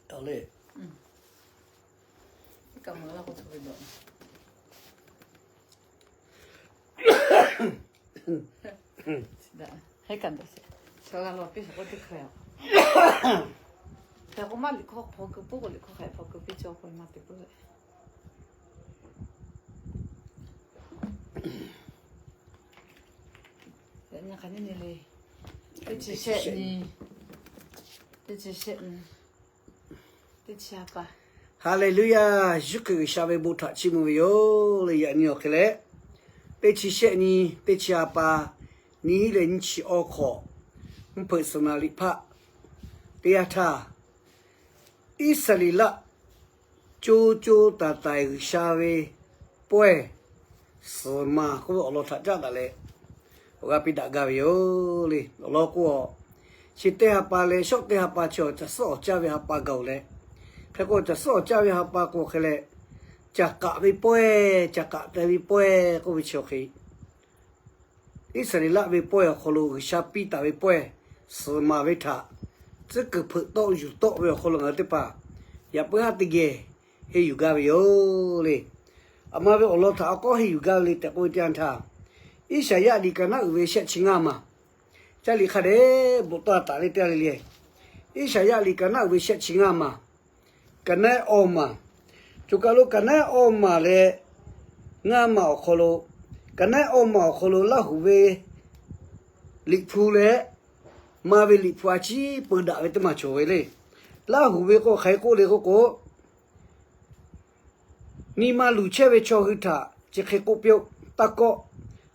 Awˬ lehˬ, Haˍleˍluˇyaˇ, Yeˍsuˆ Hkriꞈ G'uiˬsha ve bon htaꞈ chiˇ mvuh ve yoˬ le. Yaꞈ nyi awˬ hk'e leh, teˇ chi shehˆ nyi, teˇ chi ha pa, nyiˇ hiˉ leh nyiˇ chi awˬ hk'awꞈ, mvuhˇ hpeuꞈ suhˍ naˍ liꞈ hpaˆ teˇ yanˇ htaˇ, Iˉsaˍreˍlaˆ co co taiˍ taiˍ G'uiˬsha ve pawehˇ suhˍ maˬ k'oˆ ve awˬ lawn htaꞈ caˉ daꞈ leh, awˬ g'aˇ piˇ daꞈ gaˇ ve yoˬ le. Awˬ lawn k'o, chi teˇ ha pa leh shawˆ teˇ ha pa chi awˬ caˬ suhˉ awˬ caˇ ve ha pa gaˬ-oˬ leh, hk'e k'o caˬ suhˉ awˬ caˇ ve ha pa k'o hk'e leh, caˬ k'aꞈ ve pawehˇ, caˬ k'aꞈ teh ve pawehˇ k'oˆ ve chi awˬ hk'e Iˉsaˍreˍlaˆ ve pawehˇ awˬ hk'aw lo G'uiˬsha piˇ taˍ ve pawehˇ suhˍ maˬ ve htaꞈ tcuhˉ kuiˬ hpeuꞈ tawˆ yuˬ tawˆ ve awˬ hk'aw lo ngaˬ hui teˇ hpaˍ yaꞈ puiˉ haˉ teˇ geh henˇ yuˬ gaˇ ve yoˬ le. Aˬ ma ve awˬ lawn htaꞈ awˬ k'awˉ henˇ yuˬ gaˇ ve le tehꞈ k'oˆ ve teˇ yanˇ htaˇ, Iˉsaˍyaˆ liꞈ kaˍ naˉ uiˍ ve shehˆ chi ngaˇ maˬ, caˇ liꞈ hk'a dehꞈ bvuhꞈ taˇ taˍ le teˇ g'aˇ le le. Iˉsaˍyaˆ liꞈ kaˍ naˉ uiˍ ve shehˆ chi ngaˇ maˬ, kaˍ naˉ awˇ maˬ, choˬ kaˬ lo kaˍ naˉ awˇ maˬ leh ngaˇ maˬ awˬ hk'aw lo, kaˍ naˉ awˇ maˬ awˬ hk'aw lo Laˇhuˍ ve Liꞈ hpu leh ma ve Liꞈ hpu a ciˉ peu daꞈ ve teˇ maˬ cawˬ ve le. Laˇhuˍ ve k'o hk'aˬ hk'e k'oˆ le k'oˆ k'o, nyi ma luˬ chehˇ ve chaw hui htaꞈ chi hk'e k'oˆ piˇ-oˆ, taˇ kawˆ.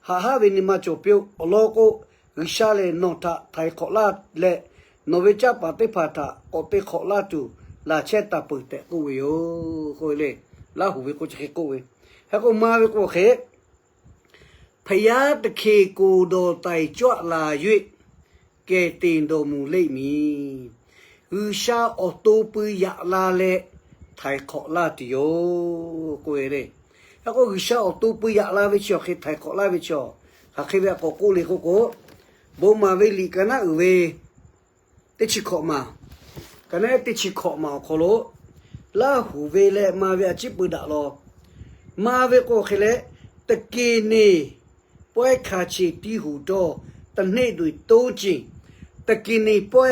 Haꞈ haˉ ve nyi ma cawˬ piˇ-oˆ. Awˬ lawn k'o, G'uiˬsha lehˬ nawˬ htaꞈ htaiˍ hk'awꞈ laˇ leh, nawˬ ve canˇ paˍ teˇ hpaˍ htaꞈ k'awꞈ te hk'awꞈ laˇ tuˬ laˬ chehˇ taˍ peuˬ tehꞈ k'oˆ ve yoˬ k'oˆ ve le. Laˇhuˍ ve k'o chi hk'e k'oˆ ve. Hk'e k'o ma ve k'o hk'e, ဘုရားသခင်ကိုယ်တော်တိုင်ကြွလာ၍ ကယ်တင်တော်မူလိမ့်မည်. G'uiˬsha awˬ to pui yaꞈ la leh htaiˍ hk'awꞈ laˇ tuˬ yoˬ k'oˆ ve le. Hk'e k'o G'uiˬsha awˬ to pui yaꞈ la ve chi awˬ hk'e htaiˍ hk'awꞈ laˇ ve chi awˬ hk'aˬ hk'e ve a k'awꞈ k'oˆ le k'oˆ k'o, Bon maˍ ve liꞈ kaˍ naˉ uiˍ ve teˇ chi hkawꞈ maˬ, kaˍ naˉ teˇ chi hkawꞈ maˬ awˬ hk'aw lo, Laˇhuˍ ve leh ma ve a ciˉ peu daꞈ law. Ma ve k'o hk'e leh, သခင်နှင့် ပွဲခါခြေတည်းဟူသော တစ်နှစ်တွင်သုံးကြိမ်, သခင်နှင့်ပွဲ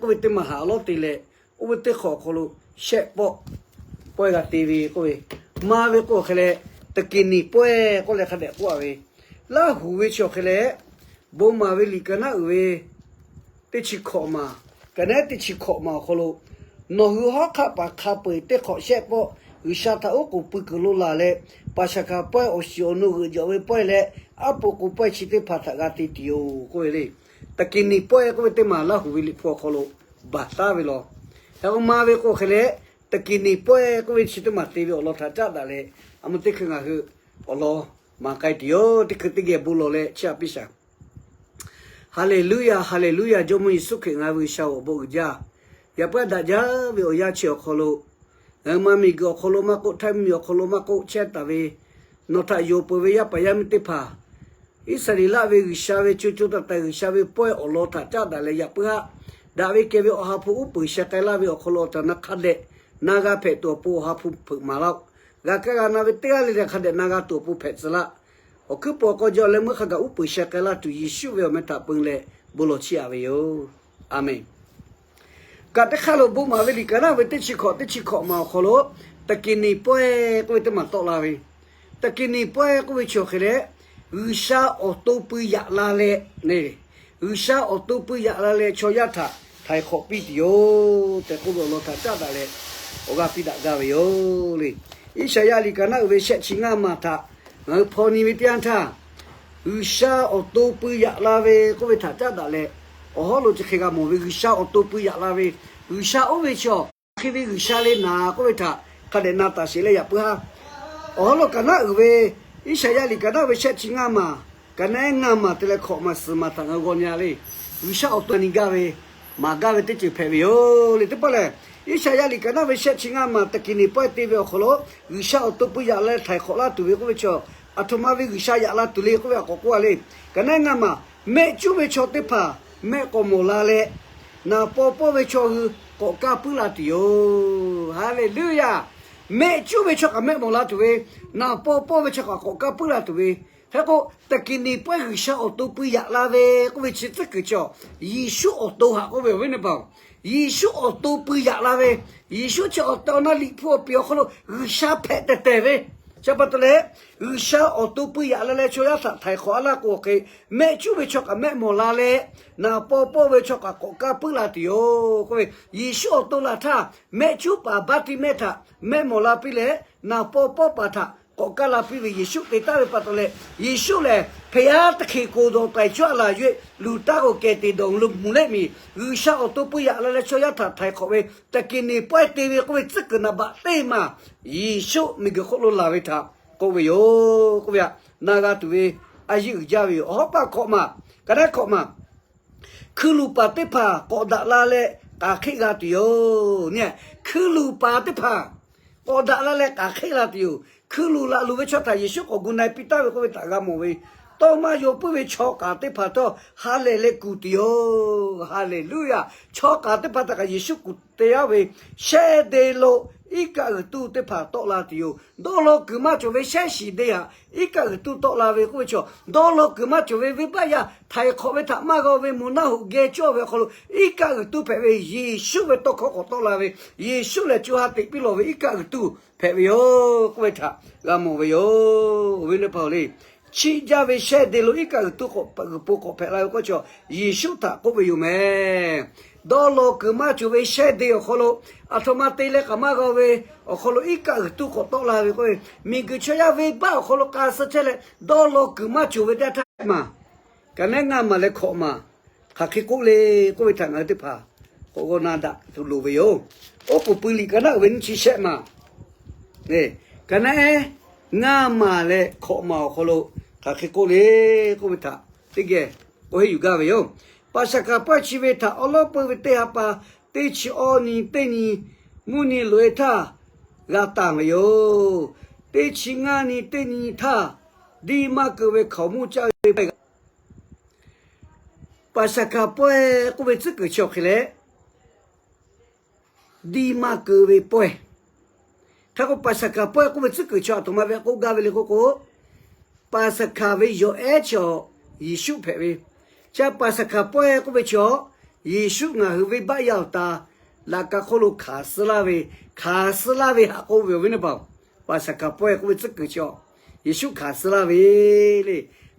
k'oˆ ve teˇ maˬ haꞈ lawˉ te leh, oˇ ve teˇ hk'awꞈ awˬ hk'aw lo shehˆ pawˆ pawehˇ g'a te ve k'oˆ ve, ma ve k'o hk'e leh, သခင်နှင့်ပွဲ k'oˆ leh hk'a dehꞈ k'oˆ a ve, Laˇhuˍ ve chi awˬ hk'e leh, Bon maˍ ve liꞈ kaˍ naˉ uiˍ ve teˇ chi hkawꞈ maˬ, kaˍ naˉ teˇ chi hkawꞈ maˬ awˬ hk'aw lo, nawˬ hui hawˉ hk'aˆ paˍ hk'a peu-eˬ teˇ hk'awꞈ shehˆ pawˆ G'uiˬsha htaꞈ oˉ k'oˍ pui kuiˬ lo laˬ leh, Paˍsaˍhkaˍ pawehˇ awˬ shiˍ awˬ nu g'euꞈ jaw ve pawehˇ leh, aˉ po k'o pawehˇ chi teˇ hpaˍ htaꞈ g'a te tuˬ yoˬ k'oˆ ve le. သခင်နှင့်ပွဲ k'oˆ ve teˇ maˬ Laˇhuˍ ve liꞈ hpu awˬ hk'aw lo baˬ taˉ ve law. Hk'e k'o ma ve k'o hk'e leh, သခင်နှင့်ပွဲ k'oˆ ve chi teˇ maˬ te ve awˬ lawn htaꞈ caˉ daꞈ leh, a ma teˇ hkui ngaˬ hui awˬ lawn maˍ k'ai tuˬ yoˬ. Teˇ hkui teˇ geh bon lawˬ leh chiˇ aꞈ piˇ shaˍ. Haˍleˍluˇyaˍ, haˍleˍluˇyaˍ, Jawˇmawˇ Yeˍsuˆ Hkriꞈ ngaˬ hui ve G'uiˬsha-oˬ, awˬ bon uiˍ jaˇ. Yaꞈ puiˉ daꞈ jaˇ ve awˬ yanˇ chi awˬ hk'aw lo, ngaˬ hui ma miˬguiˬ awˬ hk'aw lo maˇ k'oˆ, htaiˇ miˬ awˬ hk'aw lo maˇ k'oˆ, chehˇ taˍ ve nawˬ htaꞈ yonˍ peuˬ ve yaˇ paˍ yaˇ miˇ teˇ hpaˍ, Iˉsaˍreˍlaˆ ve G'uiˬsha ve co co taiˍ taiˍ G'uiˬsha ve pawehˇ awˬ lawn htaꞈ caˉ daꞈ leh yaꞈ puiˉ haˆ, daꞈ ve kehˬ ve Awˬ ha hpu uˉ peunˍ sheh k'ai laˇ ve awˬ hk'aw lo awˬ tehˬ na hk'a dehꞈ na g'a hpehꞈ tuˬ awˬ pon Awˬ ha hpu hpeuꞈ maˍ laˇ-oˆ. G'a kaˇ g'a na ve teˇ g'aˇ le le hk'a dehꞈ na g'a tuˬ awˬ pon hpehꞈ tcuh laˇ. Awˬ hkuiˉ peuˬ awˬ k'aw jaw leh meuˇ hk'a gaˬ uˉ peunˍ sheh k'ai laˇ tuˬ Yeˍsuˆ ve awˬ meh htaꞈ peu leh bon lawˬ chiˇ aꞈ ve yoˬ. Aˍmenˍ. Kaꞈ teˇ hk'aˇ lo Bon maˍ ve liꞈ kaˍ naˉ ve teˇ chi hkawꞈ, teˇ chi hkawꞈ maˬ awˬ hk'aw lo, သခင်နှင့်ပွဲ k'oˆ ve teˇ maˬ tawˆ la ve, သခင်နှင့်ပွဲ k'oˆ ve chi awˬ hk'e leh, G'uiˬsha awˬ to pui yaꞈ la leh, G'uiˬsha awˬ to pui yaꞈ la leh chaw yaˇ htaꞈ htaiˍ hk'awꞈ piˇ tuˬ yoˬ tehꞈ k'oˆ ve awˬ lawn htaꞈ caˉ daꞈ leh, awˬ g'aˇ piˇ daꞈ gaˇ ve yoˬ le. Iˉsaˍyaˆ liꞈ kaˍ naˉ uiˍ ve shehˆ chi ngaˇ maˬ htaꞈ ngaˬ hui hpaw nyi ve teˇ yanˇ htaˇ, G'uiˬsha awˬ to pui yaꞈ la ve k'oˆ ve htaꞈ caˉ daꞈ leh, awˬ hawˉ lo chi hk'e g'a mawˬ ve, G'uiˬsha awˬ to pui yaꞈ la ve, G'uiˬsha oˇ ve chi awˬ hk'e ve G'uiˬsha le naˍ k'oˆ ve htaꞈ hk'a dehꞈ na taˍ sheˍ leh yaꞈ puiˉ haˉ, awˬ hawˉ lo kaˍ naˉ uiˍ ve Iˉsaˍyaˆ liꞈ kaˍ naˉ ve shehˆ chi ngaˇ maˬ, kaˍ naˉ ngaˇ maˬ te leh hkawꞈ maˬ suhˍ maˬ htaꞈ ngaˬ hui g'aw nyi a le. G'uiˬsha awˬ to nyi gaˇ ve, maˍ gaˇ ve teˇ ceuˬ hpehꞈ ve yoˬ le. Teˇ pawˆ lehˬ, Iˉsaˍyaˆ liꞈ kaˍ naˉ ve shehˆ chi ngaˇ maˬ သခင်နှင့်ပွဲ te ve awˬ hk'aw lo, G'uiˬsha awˬ to pui yaꞈ leh htaiˍ hk'awꞈ laˇ tuˬ ve k'oˆ ve chi, aˬ htoꞈ ma ve G'uiˬsha yaꞈ la tuˬ le k'oˆ ve a k'awꞈ k'oˆ a le. Kaˍ naˉ ngaˇ maˬ, mehˆ cuˉ ve chaw teˇ hpaˍ mehˆ k'awꞈ mawˬ la leh, naˍ paw pawˇ ve chaw hui k'awꞈ kaˇ puiˉ la tuˬ yoˬ. Haˍleˍluˇyaˬ. Mehˆ cuˉ ve chaw kaꞈ mehˆ mawˬ la tuˬ ve, naˍ paw pawˇ ve chaw kaꞈ k'awꞈ kaˇ puiˉ la tuˬ ve. Hk'e k'o, taˍ kiˍ neˍ pawehˇ G'uiˬsha awˬ to pui yaꞈ la ve k'oˆ ve chi tcuhˉ kuiˬ chi, Yeˍsuˆ awˬ to haꞈ k'oˆ ve awˬ viˉ awˬ nyi paˍ-oˬ, Yeˍsuˆ awˬ to pui yaꞈ la ve, Yeˍsuˆ chi awˬ tehˬ awˬ na Liꞈ hpu awˬ piˍ awˬ hk'aw lo G'uiˬsha hpehꞈ tehˬ tehˬ ve, chi pa taw leh, G'uiˬsha awˬ to pui yaꞈ la leh chaw yaˇ htaꞈ htaiˍ hk'awꞈ a laˇ k'o hk'e, mehˆ cuˉ ve chaw kaꞈ mehˆ mawˬ la leh, naˍ paw pawˇ ve chaw kaꞈ k'awꞈ kaˇ puiˉ la tuˬ yoˬ k'oˆ ve, Yeˍsuˆ awˬ to laˬ htaˇ mehˆ cuˉ paˍ Baˍtiˆmehˇ htaꞈ mehˆ mawˬ la piˇ leh, naˍ paw pawˇ paˍ htaꞈ k'awꞈ kaˇ la piˇ ve Yeˍsuˆ te taˍ ve pa taw leh, Yeˍsuˆ lehˬ hpehꞈ yaˇ teˇ hk'e k'o dawˬ taiˍ chaw a laˬ yawˇ eˬ luˬ taˇ k'o kehˬ teꞈ dawˬ lo mvuhˬ leh miˬ G'uiˬsha awˬ to pui yaꞈ la leh chaw yaˇ htaꞈ htaiˍ hk'awꞈ ve, taˍ kiˍ neˍ pawehˇ te ve k'oˆ ve tcuhˉ kuiˬ naˍ baꞈ teˇ maˬ Yeˍsuˆ miˬguiˬ hk'oˆ lo laˬ ve htaꞈ k'oˆ ve yoˬ k'oˆ ve htaꞈ na g'a tuˬ ve, a yeˇ uiˍ jaˇ ve yoˬ. Awˬ hawˉ paˆ hkawꞈ maˬ, ka naˉ hkawꞈ maˬ, hkui luˬ paˍ teˇ hpaˍ k'awꞈ daꞈ la leh k'aˬ hk'eˆ g'a tuˬ yoˬ. Hkui luˬ paˍ teˇ hpaˍ k'awꞈ daꞈ la leh k'aˬ hk'eˆ g'a tuˬ yoˬ. Hkui luˬ laꞈ luˬ ve chaw htaꞈ Yeˍsuˆ k'awꞈ gu na e piˇ taˍ ve k'oˆ ve htaꞈ g'a mawˬ ve, tawˇ maˇ yaw puiˉ ve chaw k'aˍ teˇ hpaˍ htawˇ ha lehˬ leh kuˬ tuˬ yoˬ. Haˍleˍluˇyaˬ. Chaw k'aˍ teˇ hpaˍ htaꞈ kaꞈ Yeˍsuˆ kuˬ te yaˇ ve, shehˆ de lo iˉ kaˆ g'uiˬ tuˇ teˇ hpaˍ tawˆ la tuˬ yoˬ. Dawˇ law kuiˬ maˇ cawˬ ve shehˆ shiˍ de htaꞈ iˉ kaˆ g'uiˬ tuˇ tawˆ la ve k'oˆ ve chaw, dawˇ law kuiˬ maˇ cawˬ ve venˇbaˆ yaˇ htaiˍ hk'awꞈ ve htaꞈ maˇ g'a ve mvuhˇ naˆ hoꞈ geh cawˇ ve awˬ hk'aw lo iˉ kaˆ g'uiˬ tuˇ hpehꞈ ve Yeˍsuˆ ve tawˇ hkawˇ k'awꞈ tawˆ la ve, Yeˍsuˆ lehˬ co ha teꞈ piˇ lawˬ ve iˉ kaˆ g'uiˬ tuˇ hpehꞈ ve yoˬ k'oˆ ve htaꞈ g'a mawˬ ve yoˬ. Awˬ viˉ teˇ hpaˍ-oˬ le, chiˇ jaˇ ve shehˆ de lo iˉ kaˆ g'uiˬ tuˇ k'awꞈ g'uiˬ po k'awꞈ hpehꞈ la ve k'oˆ ve chaw, Yeˍsuˆ htaꞈ k'oˆ ve yoˬ meh. Dawˇ law kuiˬ maˇ cawˬ ve shehˆ de awˬ hk'aw lo, aˬ htoꞈ ma te leh k'aꞈ maˇ g'a ve awˬ hk'aw lo iˉ kaˆ g'uiˬ tuˇ k'awꞈ tawˆ la ve k'oˆ ve, miˬguiˬ chaw yaˇ venˇbaˆ awˬ hk'aw lo k'a suh chehˇ leh dawˇ law kuiˬ maˇ cawˬ ve teˇ yanˇ htaˇ maˬ, ka naˉ ngaˇ maˬ leh hkawꞈ maˬ, hk'aˬ hk'e k'oˆ le k'oˆ ve htaꞈ ngaˬ hui teˇ hpaˍ k'awꞈ g'aw na daꞈ tuˬ loˍ ve yoˬ. Oˉ k'oˍ pui liꞈ ka naˉ uiˍ ve nyiˇ chi shehˆ maˬ, ka naˉ ehˉ ngaˇ maˬ leh hkawꞈ maˬ awˬ hk'aw lo hk'aˬ hk'e k'oˆ le k'oˆ ve htaꞈ teˇ geh k'oˆ henˇ yuˬ gaˇ ve yoˬ. Paˍsaˍhkaˍ pawehˇ chi ve htaꞈ awˉ lawˉ peuˇ ve teˇ ha pa, teˇ chi awˇ nyi teˇ nyi mvuhˇ nyi loꞈ-e htaˇ g'a tanˬ ve yoˬ. Teˇ chi ngaˇ nyi teˇ nyi htaˇ, diˇ maˇ keu ve hkaoˍmonˇ caˇ ve pawehˇ g'a Paˍsaˍhkaˍ pawehˇ k'oˆ ve tcuhˉ kuiˬ chi awˬ hk'e leh, diˇ maˇ keu ve pawehˇ. Hk'e k'o, Paˍsaˍhkaˍ pawehˇ k'oˆ ve tcuhˉ kuiˬ chi aˬ htoꞈ ma ve k'oˆ gaˇ ve le k'oˆ k'o, Paˍsaˍhkaˍ ve yawˬ ehˉ chi awˬ Yeˍsuˆ hpehꞈ ve. Chi Paˍsaˍhkaˍ pawehˇ k'oˆ ve chi awˬ, Yeˍsuˆ ngaˬ hui venˇbaˆ yaˇ awˬ ta laꞈ ka hk'oˆ lo hkanˍ suh laˇ ve, hkanˍ suh laˇ ve haꞈ k'oˆ ve awˬ viˉ awˬ nyi paˍ-oˬ, Paˍsaˍhkaˍ pawehˇ k'oˆ ve tcuhˉ kuiˬ chi awˬ, Yeˍsuˆ hkanˍ suh laˇ ve le.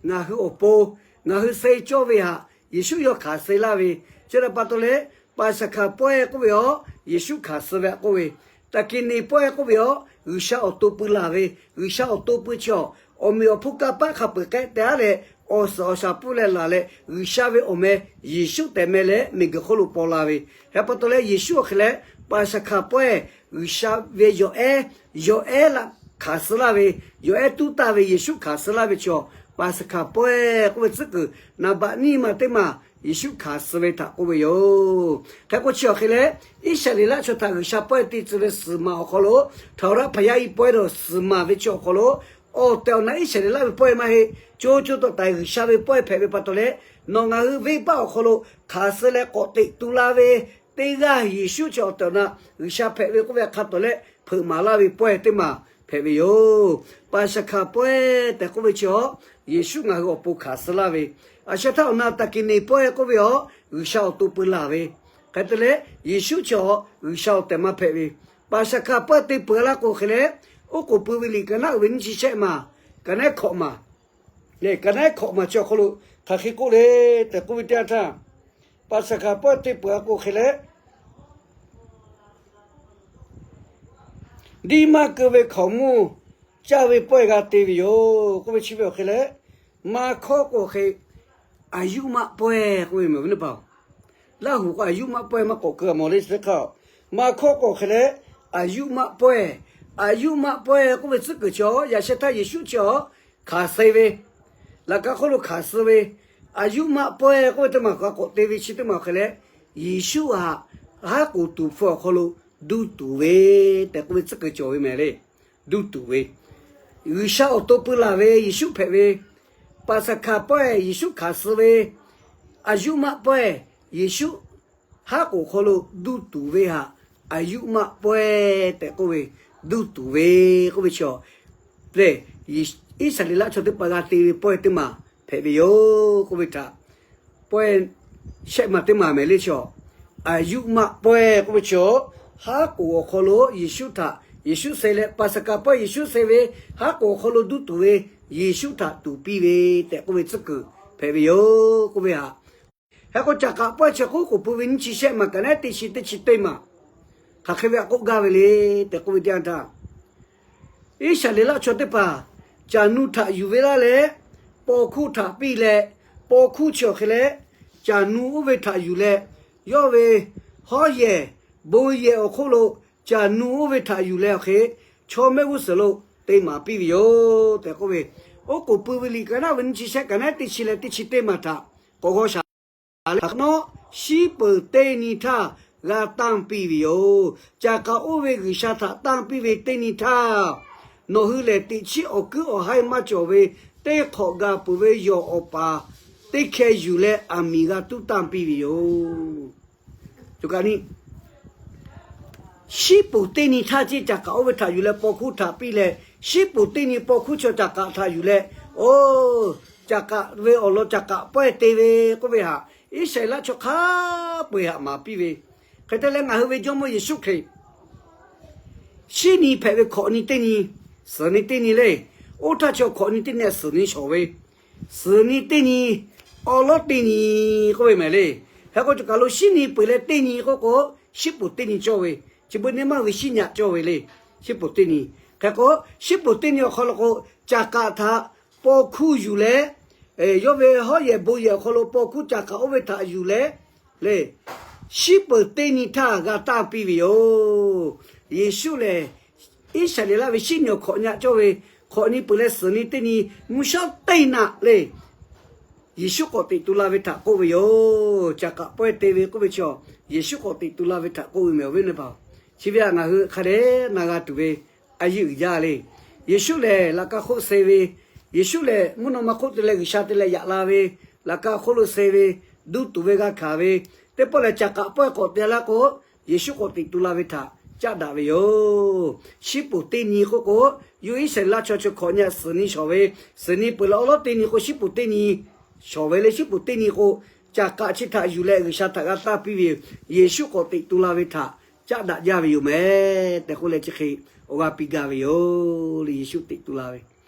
Ngaˬ hui awˬ pon, ngaˬ hui suh cawˇ ve haꞈ Yeˍsuˆ yawˇ hkanˍ suh laˇ ve, chi htaꞈ pa taw leh, Paˍsaˍhkaˍ pawehˇ k'oˆ ve awˬ, Yeˍsuˆ hkanˍ suh ve haꞈ k'oˆ ve, Taˍkiˍneˍ pawehˇ k'oˆ ve awˬ, G'uiˬsha awˬ to pui laˬ ve, G'uiˬsha awˬ to pui chi awˬ, awˬ meꞈ awˬ hponˇ kanˇ paˆ hk'a peu-eˬ k'ehˆ te-a leh, awˬ suhˍ awˬ shaˍ pfuhˇ leh laˬ leh, G'uiˬsha ve awˬ meh Yeˍsuˆ tehꞈ meh leh miˬguiˬ hk'oˆ lo paw la ve. Hk'e pa taw leh, Yeˍsuˆ awˬ hk'e leh Paˍsaˍhkaˍ pawehˇ, G'uiˬsha ve yawˬ ehˉ, yawˬ ehˉ laꞈ hkanˍ suh laˇ ve, yawˬ ehˉ tuˉ taˇ ve Yeˍsuˆ hkanˍ suh laˇ ve chi awˬ, Paˍsaˍhkaˍ pawehˇ k'oˆ ve tcuhˉ kuiˬ naˍ baꞈ nyiˇ ma teˇ maˬ Yeˍsuˆ hkanˍ suh ve htaꞈ k'oˆ ve yoˬ. Hk'e k'o, chi awˬ hk'e leh, Iˉsaˍreˍlaˆ chaw htaꞈ G'uiˬsha pawehˇ te tcuh ve suhˍ maˬ awˬ hk'aw lo, htaˍ uˍraˆ hpaˍ yaˇ i pawehˇ dawˬ suhˍ maˬ ve chi awˬ hk'aw lo, awˬ tehˬ awˬ na Iˉsaˍreˍlaˆ ve pawehˇ maˇ heˆ, co co tawꞈ taiˍ G'uiˬsha ve pawehˇ hpehꞈ ve pa taw leh, nawˬ ngaˬ hui venˇbaˆ awˬ hk'aw lo hkanˍ suh leh k'awꞈ teꞈ tu la ve teˇ g'aˇ Yeˍsuˆ chi awˬ tehˬ awˬ na G'uiˬsha hpehꞈ ve k'oˆ ve hk'a tawˍ leh, hpeuꞈ maˍ laˇ ve pawehˇ teˇ maˬ hpehꞈ ve yoˬ. Paˍsaˍhkaˍ pawehˇ tehꞈ k'oˆ ve chi awˬ, Yeˍsuˆ ngaˬ hui awˬ pon hkanˍ suh laˇ ve, a sheh htaˇ awˬ na Taˍkiˍneˍ pawehˇ k'oˆ ve awˬ, G'uiˬsha awˬ to pui laˬ ve, hk'e te leh Yeˍsuˆ chi awˬ G'uiˬsha awˬ tehˬ maˇ hpehꞈ ve, Paˍsaˍhkaˍ pawehˇ te peuˬ laˇ k'o hk'e leh, oˉ k'oˍ pui ve liꞈ ka naˉ uiˍ ve nyiˇ chi shehˆ maˬ, ka naˉ hkawꞈ maˬ, ka naˉ hkawꞈ maˬ chi awˬ hk'aw lo hk'aˬ hk'e k'oˆ le tehꞈ k'oˆ ve teˇ yanˇ htaˇ, Paˍsaˍhkaˍ pawehˇ te peuˬ a k'o hk'e leh, diˇ maˇ keu ve hkaoˍmonˇ caˇ ve pawehˇ g'a te ve yoˬ k'oˆ ve chi ve awˬ hk'e leh, maˇ hkawˇ k'o hk'e, aˬ yuˇ maˆ pawehˇ k'oˆ ve meh awˬ viˉ awˬ nyi paˍ-oˬ, Laˇ huˍ k'o aˬ yuˇ maˆ pawehˇ maˇ k'awꞈ keu a mawˬ le chi teˇ hk'aˇ-oˬ. Maˇ hkawˇ k'o hk'e leh, aˬ yuˇ maˇ pawehˇ, aˬ yuˇ maˆ pawehˇ k'oˆ ve tcuhˉ kuiˬ chi awˬ, yaꞈ sheh htaˇ Yeˍsuˆ chi awˬ hkanˍ suh ve, laꞈ ka hk'oˆ lo hkanˍ suh ve, aˬ yuˇ maˆ pawehˇ k'oˆ ve teˇ maˬ k'a k'awꞈ te ve chi teˇ maˬ awˬ hk'e leh, Yeˍsuˆ htaꞈ haˉ k'oˍ tuˍ hpfuh awˬ hk'aw lo duˇ tuˬ ve tehꞈ k'oˆ ve tcuhˉ kuiˬ cawˬ ve meh le. Duˇ tuˬ ve, G'uiˬsha awˬ to pui laˬ ve Yeˍsuˆ hpehꞈ ve, Paˍsaˍhkaˍ pawehˇ Yeˍsuˆ hkanˍ suh ve, aˬ yuˇ maˆ pawehˇ Yeˍsuˆ haˉ k'oˍ awˬ hk'aw lo duˇ tuˬ ve htaꞈ, aˬ yuˆ maˆ pawehˇ tehꞈ k'oˆ ve, duˇ tuˬ ve k'oˆ ve chaw lehˬ, Iˉsaˍreˍlaˆ chaw teˇ hpaˍ g'a te ve pawehˇ teˇ maˬ hpehꞈ ve yoˬ k'oˆ ve htaꞈ, pawehˇ shehˆ maˬ teˇ maˬ mehˍ le chaw. Aˬ yuˆ maˆ pawehˇ k'oˆ ve chaw, haˉ k'oˍ awˬ hk'aw lo Yeˍsuˆ htaꞈ, Yeˍsuˆ suh leh Paˍsaˍhkaˍ pawehˇ Yeˍsuˆ suh ve, haˉ k'oˍ awˬ hk'aw lo duˇ tuˬ ve Yeˍsuˆ htaꞈ tuˍ piˇ ve tehꞈ k'oˆ ve tcuhˉ kuiˬ hpehꞈ ve yoˬ k'oˆ ve htaꞈ, hk'e k'o caꞈ k'aꞈ pawehˇ chi k'oˆ k'oˍ pui ve nyiˇ chi shehˆ maˬ kaꞈ naˉ teˇ chi teˇ chi teˇ maˬ hk'aˬ hk'e ve htaꞈ k'oˆ gaˇ ve le tehꞈ k'oˆ ve teˇ yanˇ htaˇ, Iˉsaˍreˍlaˆ chaw teˇ hpaˍ caˬ nu htaꞈ yuˬ ve laˇ leh, paw hkuˇ htaꞈ piˇ leh, paw hkuˇ chi awˬ hk'e leh, caˬ nu oˇ ve htaꞈ yuˬ leh, yawˇ ve hawˉ yehˬ bon yehˬ awˬ hk'oˆ lo caˬ nu oˇ ve htaꞈ yuˬ leh awˬ hk'e, chaw mehˆ g'uˇ suhˍ lo te maˍ piˇ ve yoˬ tehꞈ k'oˆ ve, oˉ k'oˍ pui ve liꞈ kaꞈ naˉ ve nyiˇ chi shehˆ kaꞈ naˉ teˇ chi leh teˇ chi teˇ maˬ htaꞈ k'awꞈ g'aw shaˍ leh, hk'aˬ nawˉ shiˉ peuˬ teˇ nyi htaˇ g'a tanˇ piˇ ve yoˬ. Caꞈ k'aꞈ oˇ ve G'uiˬsha htaꞈ tanˇ piˇ ve teˇ nyi htaˇ, nawˬ hui lehˬ teꞈ chiˉ awˬ kuiˉ awˬ haiˇ maˇ cawˬ ve teˇ hk'awꞈ gaˬ peuˬ ve yawˬ awˬ paˍ teˇ hkeh yuˬ leh aˬ miˍ g'a tuˉ tanˇ piˇ ve yoˬ. Shiˉ peuˬ teˇ nyi htaˇ ceˇ caꞈ k'aꞈ oˇ ve htaꞈ yuˬ leh paw hkuˇ htaꞈ piˇ leh, shiˉ peuˬ teˇ nyi paw hkuˇ chaw caꞈ k'aꞈ htaꞈ yuˬ leh, oˇ, caꞈ k'aꞈ ve awˬ lawn caꞈ k'aꞈ pawehˇ te ve k'oˆ ve htaꞈ Iˉsaˍreˍlaˆ chaw hk'a peu-eˬ htaꞈ maˍ piˇ ve. Hk'e te leh ngaˬ hui ve Jawˇmawˇ Yeˍsuˆ Hkriꞈ shiˉ nyi hpehꞈ ve hkawꞈ nyi teˇ nyi, suhˍ nyi teˇ nyi le. Oˇ htaˇ chi hkawꞈ nyi teˇ nyi suhˍ nyi shawˍ ve, suhˍ nyi teˇ nyi, awˉ lawˉ teˇ nyi k'oˆ ve mehˍ le. Hk'e k'o cawˬ kaˬ lo shiˉ nyi peuˬ leh teˇ nyi k'oˆ k'o, shiˉ peuˬ teˇ nyi cawˇ ve, chi beuꞈ nyi maˇ ve shiˉ nyi cawˇ ve le. Shiˉ peuˬ teˇ nyi. Hk'e k'o, shiˉ peuˬ teˇ nyi awˬ hk'aw lo k'o, caꞈ k'aꞈ htaꞈ paw hkuˇ yuˬ leh, yawˇ ve hawˉ yehˬ bon yehˬ awˬ hk'aw lo paw hkuˇ caꞈ k'aꞈ oˇ ve htaꞈ yuˬ leh, le, shiˉ peuˬ teˇ nyi htaˇ g'a tanˇ piˇ ve yoˬ. Yeˍsuˆ lehˬ, Iˉsaˍreˍlaˆ ve shiˉ nyi awˬ hkawꞈ nyi cawˇ ve, hkawꞈ nyi peuˬ leh suhˍ nyi teˇ nyi, mvuhˇ shawˉ teˇ naꞈ le. Yeˍsuˆ k'awꞈ teꞈ tu la ve htaꞈ k'oˆ ve yoˬ. Caꞈ k'aꞈ pawehˇ te ve k'oˆ ve chaw, Yeˍsuˆ k'awꞈ teꞈ tu la ve htaꞈ k'oˆ ve mehˍ awˬ viˉ awˬ nyi teˇ hpaˍ-oˬ. Chi ve htaꞈ ngaˬ hui hk'a dehꞈ na g'a tuˬ ve, a yeˇ uiˍ jaˇ le. Yeˍsuˆ lehˬ laꞈ ka hk'oˆ suh ve, Yeˍsuˆ lehˬ mvuhˇ naw ma hk'oˆ te leh G'uiˬsha te leh yaꞈ la ve, laꞈ ka hk'oˆ lo suh ve, duˇ tuˬ ve g'a hkanˍ ve, teˇ pawˆ lehˬ caꞈ k'aꞈ pawehˇ k'awꞈ te laˇ k'o, Yeˍsuˆ k'awꞈ teꞈ tu la ve htaꞈ caˆ daꞈ ve yoˬ. Shiˉ peuˬ teˇ nyi k'oˆ k'o, yawˇ Iˉsaˍreˍlaˆ chaw chi hkawꞈ nyi suhˍ nyi shawˍ ve, suhˍ nyi peuˬ leh awˉ lawˉ teˇ nyi k'o, shiˉ peuˬ teˇ nyi shawˍ ve le. Shiˉ peuˬ teˇ nyi k'o, caꞈ k'aꞈ chi htaꞈ yuˬ leh G'uiˬsha htaꞈ g'a tanˇ piˇ ve yoˬ. Yeˍsuˆ k'awꞈ teꞈ tu la ve htaꞈ caˆ daꞈ jaˇ ve yoˬ mehˍ tehꞈ k'oˆ leh chi hk'e awˬ g'aˇ piˇ gaˇ ve yoˬ le. Yeˍsuˆ teꞈ tu la ve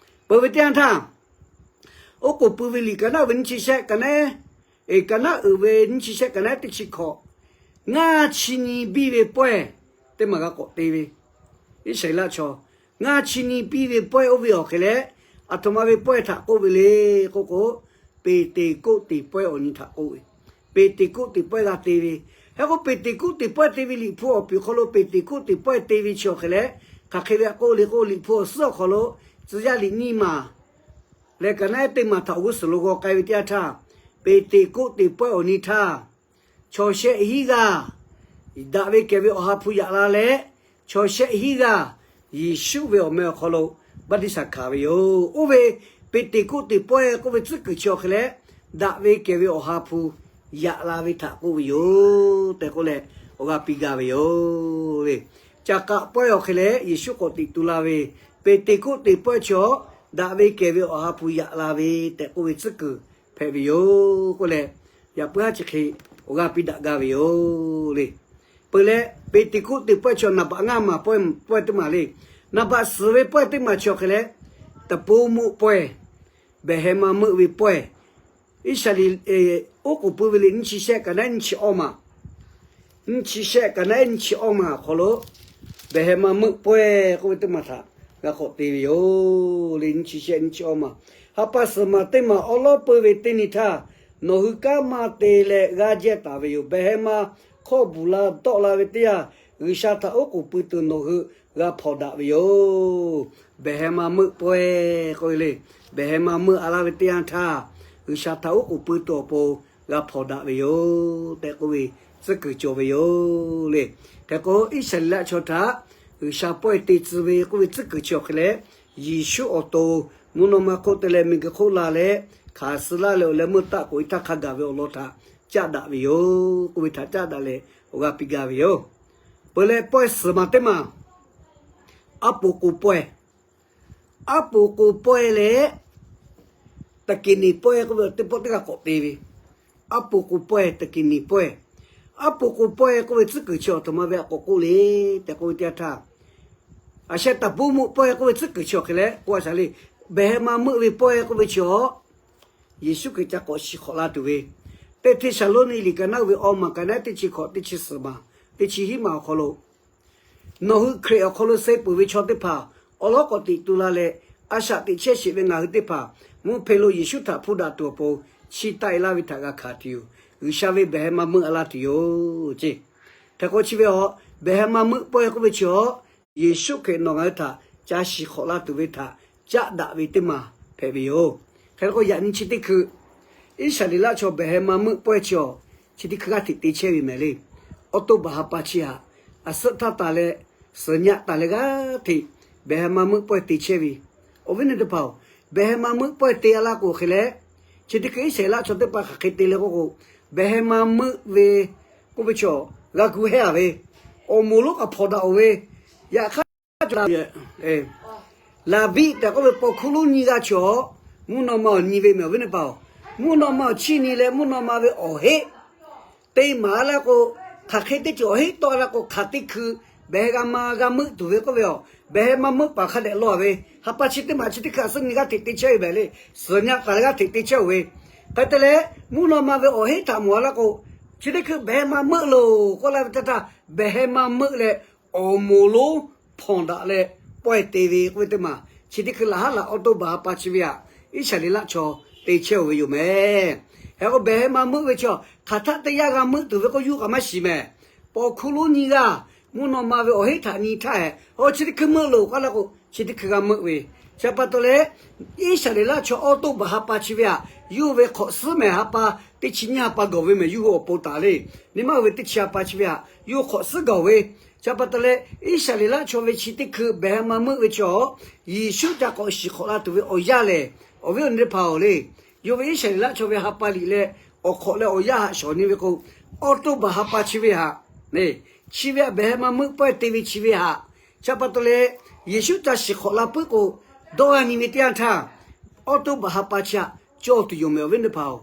peuˬ ve teˇ yanˇ htaˇ, oˉ k'oˍ pui ve liꞈ kaꞈ naˉ ve nyiˇ chi shehˆ kaꞈ naˉ, eˬ, kaꞈ naˉ uiˍ ve nyiˇ chi shehˆ kaꞈ naˉ teˇ chi hkawꞈ, ngaˇ chi nyi biˇ ve pawehˇ teˇ maˬ g'a k'awꞈ te ve, Iˉsaˍreˍlaˆ chaw ngaˇ chi nyi biˇ ve pawehˇ oˇ ve awˬ hk'e leh, aˬ htoꞈ ma ve pawehˇ htaꞈ k'oˆ ve le k'oˆ k'o, Peˍteˍkoˆteˍ pawehˇ awˬ nyi htaꞈ k'oˆ ve. Peˍteˍkoˆteˍ pawehˇ g'a te ve. Hk'e k'o Peˍteˍkoˆteˍ pawehˇ te ve liꞈ hpu awˬ piˍ hk'aw lo Peˍteˍkoˆteˍ pawehˇ te ve chi awˬ hk'e leh, hk'aˬ hk'e ve htaꞈ k'oˆ le k'o, liꞈ hpu awˬ suhˉ awˬ hk'aw lo tcuh yaˇ liꞈ nyiˇ maˬ leh kaꞈ naˉ teˇ maˬ htaꞈ awˬ g'uˇ suhˍ lo g'aw k'ai ve teˇ yanˇ htaˇ, Peˍteˍkoˆteˍ pawehˇ awˬ nyi htaˇ, chaw shehˆ hinˉ g'aˇ daꞈ ve kehˬ ve Awˬ ha hpu yaꞈ la leh, chaw shehˆ hinˉ g'aˇ Yeˍsuˆ ve awˬ meh awˬ hk'aw lo baˆtiˆsaˬ hkanˍ ve yoˬ. Oˇ ve Peˍteˍkoˆteˍ pawehˇ k'oˆ ve tcuhˉ kuiˬ chi awˬ hk'e leh, daꞈ ve kehˬ ve Awˬ ha hpu yaꞈ la ve htaꞈ k'oˆ ve yoˬ tehꞈ k'oˆ leh, awˬ g'aˇ piˇ gaˇ ve yoˬ le. Caꞈ k'aꞈ pawehˇ awˬ hk'e leh Yeˍsuˆ k'awꞈ teꞈ tu la ve, Peˍteˍkoˆteˍ pawehˇ chaw daꞈ ve kehˬ ve Awˬ ha hpu yaꞈ la ve tehꞈ k'oˆ ve tcuhˉ kuiˬ hpehꞈ ve yoˬ k'oˆ leh, yaꞈ puiˉ haˉ chi hk'e awˬ g'aˇ piˇ daꞈ gaˇ ve yoˬ le. Peuˬ leh Peˍteˍkoˆteˍ pawehˇ chaw naˍ baꞈ ngaˇ maˬ pawehˇ teˇ maˬ le. Naˍ baꞈ suhˍ ve pawehˇ teˇ maˬ chi awˬ hk'e leh, teˇ poˇ moˆ pawehˇ, behˬ heh ma meuˆ ve pawehˇ, Iˉsaˍreˍlaˆ oˉ k'oˍ pui ve liꞈ nyiˇ chi shehˆ kaꞈ naˉ nyiˇ chi awˇ maˬ, nyiˇ chi shehˆ kaꞈ naˉ nyiˇ chi awˇ maˬ awˬ hk'aw lo, behˬ heh ma meuˆ pawehˇ k'oˆ ve teˇ maˬ htaꞈ g'a k'awꞈ te ve yoˬ le. Nyiˇ chi shehˆ nyiˇ chi awˇ maˬ, ha pa suhˍ maˬ teˇ maˬ awˉ lawˉ peuˇ ve teˇ nyi htaˇ, nawˬ hui kanˉ maˇ te leh g'aˇ jehˇ taˍ ve yoˬ. Behˬ heh ma hkawˇ bvuhˬ la tawˆ la ve teˇ yanˇ, G'uiˬsha htaꞈ oˉ k'oˍ pui tuˬ nawˬ hui g'a hpawnˬ daꞈ ve yoˬ. Behˬ heh ma meuˆ pawehˇ k'oˆ ve le. Behˬ heh ma meuˆ a laˇ ve teˇ yanˇ htaˇ, G'uiˬsha htaꞈ oˉ k'oˍ pui tuˬ awˬ pon g'a hpawnˬ daꞈ ve yoˬ tehꞈ k'oˆ ve tcuhˉ kuiˬ cawˬ ve yoˬ le. Hk'e k'o Iˉsaˍreˍlaˆ chaw htaꞈ G'uiˬsha pawehˇ te tcuh ve k'oˆ ve tcuhˉ kuiˬ chi awˬ hk'e leh, Yeˍsuˆ awˬ to mvuhˇ naw ma hk'oˆ te leh miˬguiˬ hk'oˆ la leh, hkanˍ suh laˇ leh awˬ leh meuˇ taˆ k'oꞈ e htaˇ hk'a gaˬ ve awˬ lawn htaꞈ caˆ daꞈ ve yoˬ k'oˆ ve htaꞈ caˆ daꞈ leh awˬ g'aˇ piˇ gaˇ ve yoˬ. Peuˬ leh pawehˇ suhˍ maˬ teˇ maˬ, aˉ po k'o pawehˇ, aˉ po k'o pawehˇ leh, taˍ kiˍ niˍ pawehˇ k'oˆ ve teˇ pawˆ teˇ g'aˇ k'awꞈ te ve. Aˉ po k'o pawehˇ, taˍ kiˍ niˍ pawehˇ. Aˉ po k'o pawehˇ k'oˆ ve tcuhˉ kuiˬ chi awˬ htoꞈ ma ve a k'awꞈ k'oˆ le tehꞈ k'oˆ ve teˇ yanˇ htaˇ, aˬ sheh taˍ poˇ meuˆ pawehˇ k'oˆ ve tcuhˉ kuiˬ chi awˬ hk'e leh k'oˆ a shaˍ le. Behˬ heh ma meuˆ ve pawehˇ k'oˆ ve chi awˬ Yeˍsuˆ Hkriꞈ ca k'awꞈ shiˍ hk'awꞈ la tuˬ ve, teˇ Hteˇsaˍlawˇniˆ liꞈ ka naˉ uiˍ ve awˬ maˬ ka naˉ teˇ chi hkawꞈ, teˇ chi suhˍ maˬ, teˇ chi hiˉ maˬ awˬ hk'aw lo, nawˬ hui Hkriꞈ awˬ hk'aw lo suh peuˬ ve chaw teˇ hpaˍ awˬ lawˉ k'awꞈ teꞈ tu la leh, a shaꞈ teꞈ chehˇ sheˍ ve ngaˬ hui teˇ hpaˍ mvuhˇ hpe lo Yeˍsuˆ htaꞈ hpuˇ daꞈ tuˬ awˬ pon, chi taˆ e laˇ ve htaꞈ g'a hkanˍ tuˬ yoˬ. G'uiˬsha ve behˬ heh ma meuˆ a laˇ tuˬ yoˬ ceˇ. Hk'e k'o chi ve awˬ behˬ heh ma meuˆ pawehˇ k'oˆ ve chi awˬ, Yeˍsuˆ Hkriꞈ nawˬ ngaˬ hui htaꞈ ca shiˍ hk'awꞈ la tuˬ ve htaꞈ caˆ daꞈ ve teˇ maˬ hpehꞈ ve yoˬ. Hk'e k'o yaꞈ nyi chi teˇ hkui Iˉsaˍreˍlaˆ chaw behˬ heh ma meuˆ pawehˇ chi awˬ, chi teˇ hkui g'aˇ hteꞈ te chehˇ ve mehˍ le. Awˬ to baˬ ha pa chi htaꞈ, aˬ suhˆ htaˇ taˍ leh, suhˍ nyaˆ taˍ leh g'aˇ hteꞈ behˬ heh ma meuˆ pawehˇ te chehˇ ve. Awˬ viˉ awˬ nyi teˇ hpaˍ-oˬ, behˬ heh ma meuˆ pawehˇ te a laˇ k'o hk'e leh, chi teˇ hkui Iˉsaˍreˍlaˆ chaw teˇ hpaˍ hk'aˬ hk'e te leh k'oˆ k'o, behˬ heh ma meuˆ ve k'oˆ ve chi awˬ g'a gu hehˇ a ve, awˬ moˍ lonˉ k'aꞈ hpawnˬ daꞈ-oˬ ve, yaꞈ hk'aˇ laˍviˆ tehꞈ k'oˆ ve paw hkuˇ lonˉ nyiˇ g'aˇ chi awˬ, mvuhˇ naw ma awˬ nyi ve mehˍ awˬ viˉ teˇ hpaˍ-oˬ, mvuhˇ naw ma awˬ chiˇ nyi leh mvuhˇ naw ma ve awˬ heˆ te maˍ laˇ k'o, hk'aˬ hk'e teˇ ceuˬ awˬ heˆ tawˆ laˇ k'o, hk'aˬ teˇ hkui behˬ heh g'a ma g'a meuˆ tuˬ ve k'oˆ ve awˬ, behˬ heh ma meuˆ paˍ hk'a dehꞈ law ve ha pa chi teˇ maˬ chi teˇ hkui aˬ suhˆ nyi g'aˇ hteꞈ te chehˇ ve mehˍ le. Suhˍ nyaˆ taˍ leh g'aˇ hteꞈ te chehˇ-oˬ ve, hk'e te leh mvuhˇ naw ma ve awˬ heˆ htaꞈ mawˬ a laˇ k'o, chi teˇ hkui behˬ heh ma meuˆ loˬ k'oˆ laˇ ve teˇ htaˇ, behˬ heh ma meuˆ leh awˬ moˍ lonˉ hpawnˬ daꞈ leh pawehˇ te ve k'oˆ ve teˇ maˬ, chi teˇ hkui laꞈ haˉ laꞈ awˬ to baˬ ha pa chi ve htaꞈ Iˉsaˍreˍlaˆ chaw te chehˇ-oˬ ve yoˬ mehˍ. Hk'e k'o behˬ heh ma meuˆ ve chi awˬ, hk'aˬ htaˆ teˇ yanˇ g'a meuˆ tuˬ ve k'oˆ yawˇ k'aꞈ maˇ shiˍ mehˍ. Paw hkuˇ lonˉ nyiˇ g'aˇ mvuhˇ naw ma ve awˬ heˆ htaꞈ nyi htaˇ hehꞈ, aw chi teˇ hkui meuˆ loˬ k'oˆ laˇ k'o, chi teˇ hkui g'a meuˆ ve. Chi pa taw leh, Iˉsaˍreˍlaˆ chaw awˬ to baˬ ha pa chi ve htaꞈ yawˇ ve hk'awꞈ suhˉ mehˍ ha pa, teˇ chi nyiˇ ha pa gaˬ ve mehˍ yawˇ hui awˬ pon taˍ le. Nyi ma ve teˇ chi ha pa chi ve htaꞈ yawˇ hk'awꞈ suhˉ gaˬ ve. Chi pa taw leh, Iˉsaˍreˍlaˆ chaw ve chi teˇ hkui behˬ heh ma meuˆ ve chi awˬ, Yeˍsuˆ ca k'awꞈ shiˍ hk'awꞈ la tuˬ ve awˬ yanˇ lehˬ, awˬ viˉ awˬ nyi teˇ hpaˍ-oˬ le, yawˇ ve Iˉsaˍreˍlaˆ chaw ve ha pa liꞈ leh awˬ hk'awꞈ leh awˬ yanˇ haꞈ shawˍ nyi ve k'o, awˬ to baˬ ha pa chi ve htaꞈ, chi ve htaꞈ behˬ heh ma meuˆ pawehˇ te ve chi ve htaꞈ, chi pa taw leh, Yeˍsuˆ ca shiˍ hk'awꞈ la puiˉ k'o, dawˇ g'a nyi ve teˇ yanˇ htaˇ, awˬ to baˬ ha pa chi htaꞈ cawˇ tuˬ yoˬ mehˍ awˬ viˉ teˇ hpaˍ-oˬ.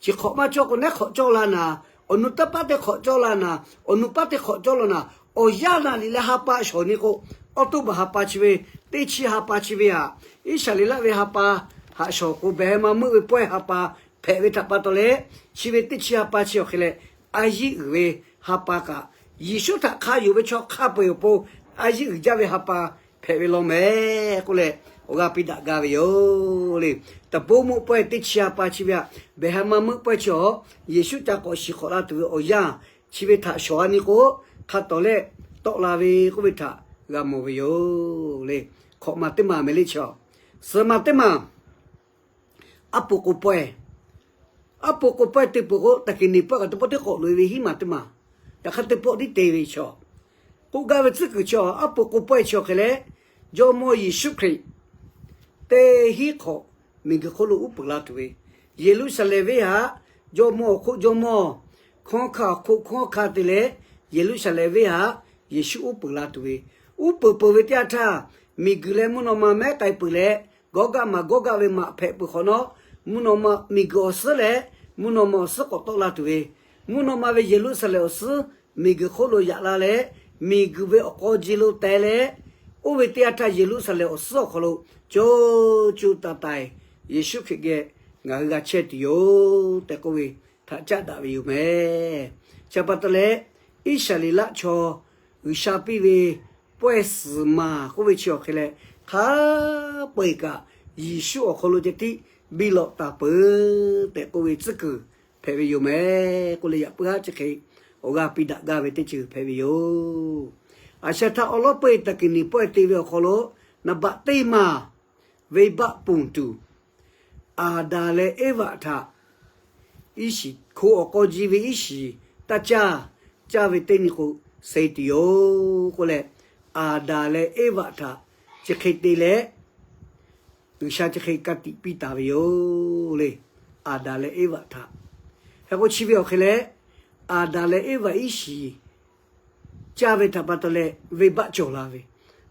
Chi hk'awꞈ maˇ cawˇ k'o, neˉ hk'awꞈ cawˇ la naˍ, awˬ nu taˇ paˉ teˇ hk'awꞈ cawˇ la naˍ, awˬ nu paˉ teˇ hk'awꞈ cawˇ la naˍ, awˬ yanˇ naˍ liꞈ leh ha pa shawˍ nyi k'o, awˬ to baˬ ha pa chi ve, teˇ chi ha pa chi ve htaꞈ, Iˉsaˍreˍlaˆ ve ha pa haꞈ shawˍ k'o, behˬ heh ma meuˆ ve pawehˇ ha pa hpehꞈ ve htaꞈ pa taw leh, chi ve teˇ chi ha pa chi awˬ hk'e leh, a yiˇ uiˍ ve ha pa kaꞈ, Yeˍsuˆ htaꞈ hk'a yonˍ ve chaw hk'a peu-eˬ awˬ pon a yiˇ uiˍ jaˇ ve ha pa hpehꞈ ve law mehˍ k'oˆ leh, awˬ g'aˇ piˇ daꞈ gaˇ ve yoˬ le. Taˍ poˇ meuˆ pawehˇ teˇ chi ha pa chi ve htaꞈ behˬ heh ma meuˆ pawehˇ chi awˬ, Yeˍsuˆ ca k'awꞈ shiˍ hk'awꞈ la tuˬ ve awˬ yanˇ, chi ve htaꞈ shawˍ a nyi k'o, hk'a tawˍ leh tawˆ la ve k'oˆ ve htaꞈ g'a mawˬ ve yoˬ le. Hk'awꞈ maˬ teˇ maˬ mehˍ le chi awˬ, suhˍ maˬ teˇ maˬ, aˉ po k'o pawehˇ. Aˉ po k'o pawehˇ te peuˬ k'o, taˍ kiˍ niˍ pawehˇ kaꞈ teˇ pawˆ teˇ k'awꞈ loꞈ-e ve hiˉ maˬ teˇ maˬ, yaꞈ hk'aˇ teˇ pawˆ tiˉ te ve chaw, k'oˆ gaˇ ve tcuhˉ kuiˬ chi awˬ, aˉ po k'o pawehˇ chi awˬ hk'e leh, Jawˇmawˇ Yeˍsuˆ Hkriꞈ teˇ hinˉ hk'awꞈ miˬguiˬ hk'oˆ lo uˉ peunˍ la tuˬ ve, Yeˍruˆsaˍlehnˍ venˇ htaꞈ Jawˇmawˇ awˬ hk'oˆ Jawˇmawˇ, hkawˉ hkanˇ awˬ hk'oˆ hkawˉ hkanˇ te leh, Yeˍruˆsaˍlehnˍ venˇ htaꞈ Yeˍsuˆ uˉ peunˍ la tuˬ ve, uˉ peunˍ peuˬ ve teˇ yanˇ htaˇ, miˬguiˬ leh mvuhˇ naw ma mehˉ k'ai peuˬ leh, Gawˇgaˆ maˬ Gawˇgaˆ ve maꞈ hpehꞈ peuˬ hk'awꞈ nawˉ, mvuhˇ naw ma miˬguiˬ awˬ suhˉ leh mvuhˇ naw ma awˬ suhˉ k'awꞈ tawˆ la tuˬ ve, mvuhˇ naw ma ve Yeˍruˆsaˍlehnˍ awˬ suhˉ miˬguiˬ hk'oˆ lo yaꞈ la leh, miˬguiˬ ve awˬ k'aw ji lo teh leh, oˇ ve teˇ yanˇ htaˇ Yeˍruˆsaˍlehnˍ awˬ suhˉ awˬ hk'aw lo co co taiˍ taiˍ Yeˍsuˆ Hkriꞈ geh ngaˬ hui g'a chehˇ tuˬ yoˬ tehꞈ k'oˆ ve htaꞈ caˆ daꞈ ve yoˬ mehˍ. Chi pa taw leh, Iˉsaˍreˍlaˆ chaw G'uiˬsha piˇ ve pawehˇ suhˍ maˬ k'oˆ ve chi awˬ hk'e leh, hk'a peu-eˬ kaꞈ Yeˍsuˆ awˬ hk'aw lo ceh tiˉ biˇ lawꞈ taˍ peuˬ tehꞈ k'oˆ ve tcuhˉ kuiˬ hpehꞈ ve yoˬ mehˍ k'oˆ leh, yaꞈ puiˉ haˉ chi hk'e awˬ g'aˇ piˇ daꞈ gaˇ ve teˇ ceuˬ hpehꞈ ve yoˬ. Aˬ sheh htaˇ awˬ lawˉ peu-eˬ taˍ kiˍ niˍ pawehˇ te ve awˬ hk'aw lo, naˍ baꞈ teˇ maˬ venˇbaˆ ponˬ tuˬ, Aˍdanˍ leh Eˇvaꞈ htaꞈ iˉ shiˍ hko awˬ k'aw ji ve iˉ shiˍ taˇ caˇ, caˇ ve teˇ nyi k'o, suh tuˬ yoˬ k'oˆ leh, Aˍdanˍ leh Eˇvaꞈ htaꞈ chi hk'e te leh, G'uiˬsha chi hk'e ka tiꞈ piˇ taˍ ve yoˬ le. Aˍdanˍ leh Eˇvaꞈ htaꞈ, Hk'e k'o chi ve awˬ hk'e leh, Aˍdanˍ leh Eˇvaꞈ iˉ shiˍ caˇ ve htaꞈ pa taw leh venˇbaˆ cawˬ la ve.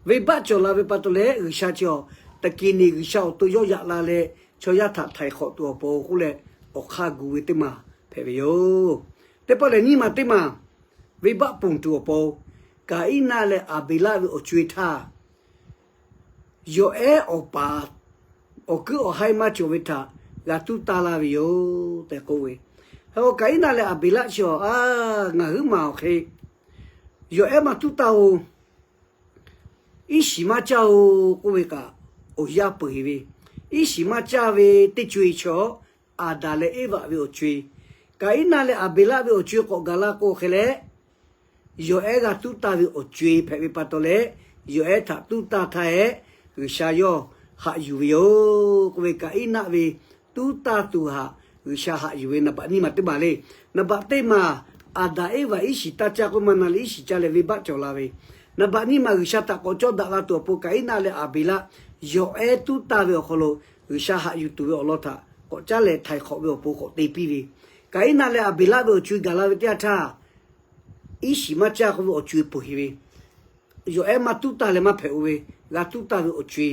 Venˇbaˆ cawˬ la ve pa taw leh G'uiˬsha chi awˬ taꞈ ke neˬ G'uiˬsha awˬ to yawˇ yaꞈ la leh chaw yaˇ htaꞈ htaiˍ hk'awꞈ tuˬ awˬ pon k'oˆ leh awˬ hk'aˇ gu ve teˇ maˬ hpehꞈ ve yoˬ. Teˇ pawˆ lehˬ nyiˇ maˬ teˇ maˬ venˇbaˆ ponˬ tuˬ awˬ pon, Kaˍiˉnaˆ leh Aˍbeˍlaˆ ve awˬ co-e htaˇ, yawˬ ehˉ awˬ paˍ awˬ kuiˉ awˬ haiˉ maˇ cawˬ ve htaꞈ g'a tuˉ taˇ laˇ ve yoˬ tehꞈ k'oˆ ve. Hk'e k'o Kaˍiˉnaˆ leh Aˍbeˍlaˆ chi awˬ, a, ngaˬ huiˉ maˬ awˬ hk'e yawˬ ehˉ maˇ tuˉ taˇ-oˬ, iˉ shiˍ maˇ caˇ-oˬ k'oˆ ve kaꞈ awˬ yanˇ peu-eˬ ve, iˉ shiˍ maˇ caˇ ve teˇ co-e chaw, Aˍdanˍ leh Eˇvaꞈ ve awˬ co-e, Kaˍiˉnaˆ leh Aˍbeˍlaˆ ve awˬ co-e k'awꞈ gaˬ la k'o hk'e leh, yawˬ ehˉ g'a tuˉ taˇ ve awˬ co-e hpehꞈ ve pa taw leh, yawˬ ehˉ htaꞈ tuˉ taˇ htaˇ ehˉ G'uiˬsha yawˇ haꞈ yuˬ ve yoˬ k'oˆ ve, Kaˍiˉnaˆ ve tuˉ taˇ tuˬ htaꞈ G'uiˬsha haꞈ yuˬ ve naˍ baꞈ nyiˇ maˬ teˇ maˬ le. Naˍ baꞈ teˇ maˬ, Aˍdanˍ Eˇvaꞈ iˉ shiˍ taˇ caˇ k'oˆ maˇ na leh iˉ shiˍ caˇ leh venˇbaˆ cawˬ la ve. Naˍ baꞈ nyiˇ maˬ G'uiˬsha htaꞈ k'awꞈ cawˇ daꞈ la tuˬ awˬ pon Kaˍiˉnaˆ leh Aˍbeˍlaˆ yawˬ ehˉ tuˉ taˇ ve awˬ hk'aw lo G'uiˬsha haꞈ yuˬ tuˬ ve awˬ lawn htaꞈ k'awꞈ caˉ leh htaiˍ hk'awꞈ ve awˬ pon k'awꞈ te piˇ ve. Kaˍiˉnaˆ leh Aˍbeˍlaˆ ve awˬ co-e gaˬ la ve teˇ yanˇ htaˇ, iˉ shiˍ maˇ caˇ k'oˆ ve awˬ co-e peuˬ-e ve, yawˬ ehˉ maˇ tuˉ taˇ leh maˇ hpehꞈ-o ve, g'a tuˉ taˇ ve awˬ co-e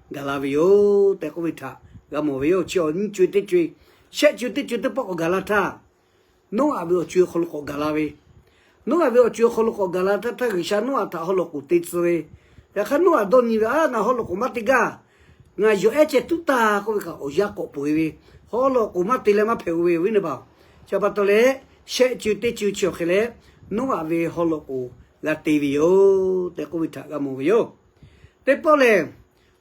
gaˬ la ve yoˬ tehꞈ k'oˆ ve htaꞈ g'a mawˬ ve yoˬ. Chi awˬ nyiˇ co-e teˇ co-e, shehˆ co-e teˇ co-e teˇ pawˆ k'awꞈ gaˬ la htaˇ, Noˉaꞈ ve awˬ co-e hk'aw lo k'awꞈ gaˬ la ve. Noˉaꞈ ve awˬ co-e hk'aw lo k'awꞈ gaˬ la htaˇ, htaˇ G'uiˬsha Noˉaꞈ htaꞈ haw loꞈ k'oˍ te tcuh ve. Yaꞈ hk'aˇ Noˉaꞈ dawˇ nyi ve, A, ngaˬ haw loꞈ k'oˍ maˇ te gaˇ. Ngaˬ yawˬ ehˉ ceh tuˉ taˇ k'oˆ ve kaꞈ awˬ yanˇ k'awꞈ peuˬ-e ve, haw loꞈ k'oˍ maˇ te leh maˇ hpehꞈ-o ve, awˬ viˉ nyi paˍ. Chi pa taw leh, shehˆ co-e teˇ co-e chi awˬ hk'e leh, Noˉaꞈ ve haw loꞈ k'oˍ g'a te ve yoˬ tehꞈ k'oˆ ve htaꞈ g'a mawˬ ve yoˬ. Teˇ pawˆ lehˬ,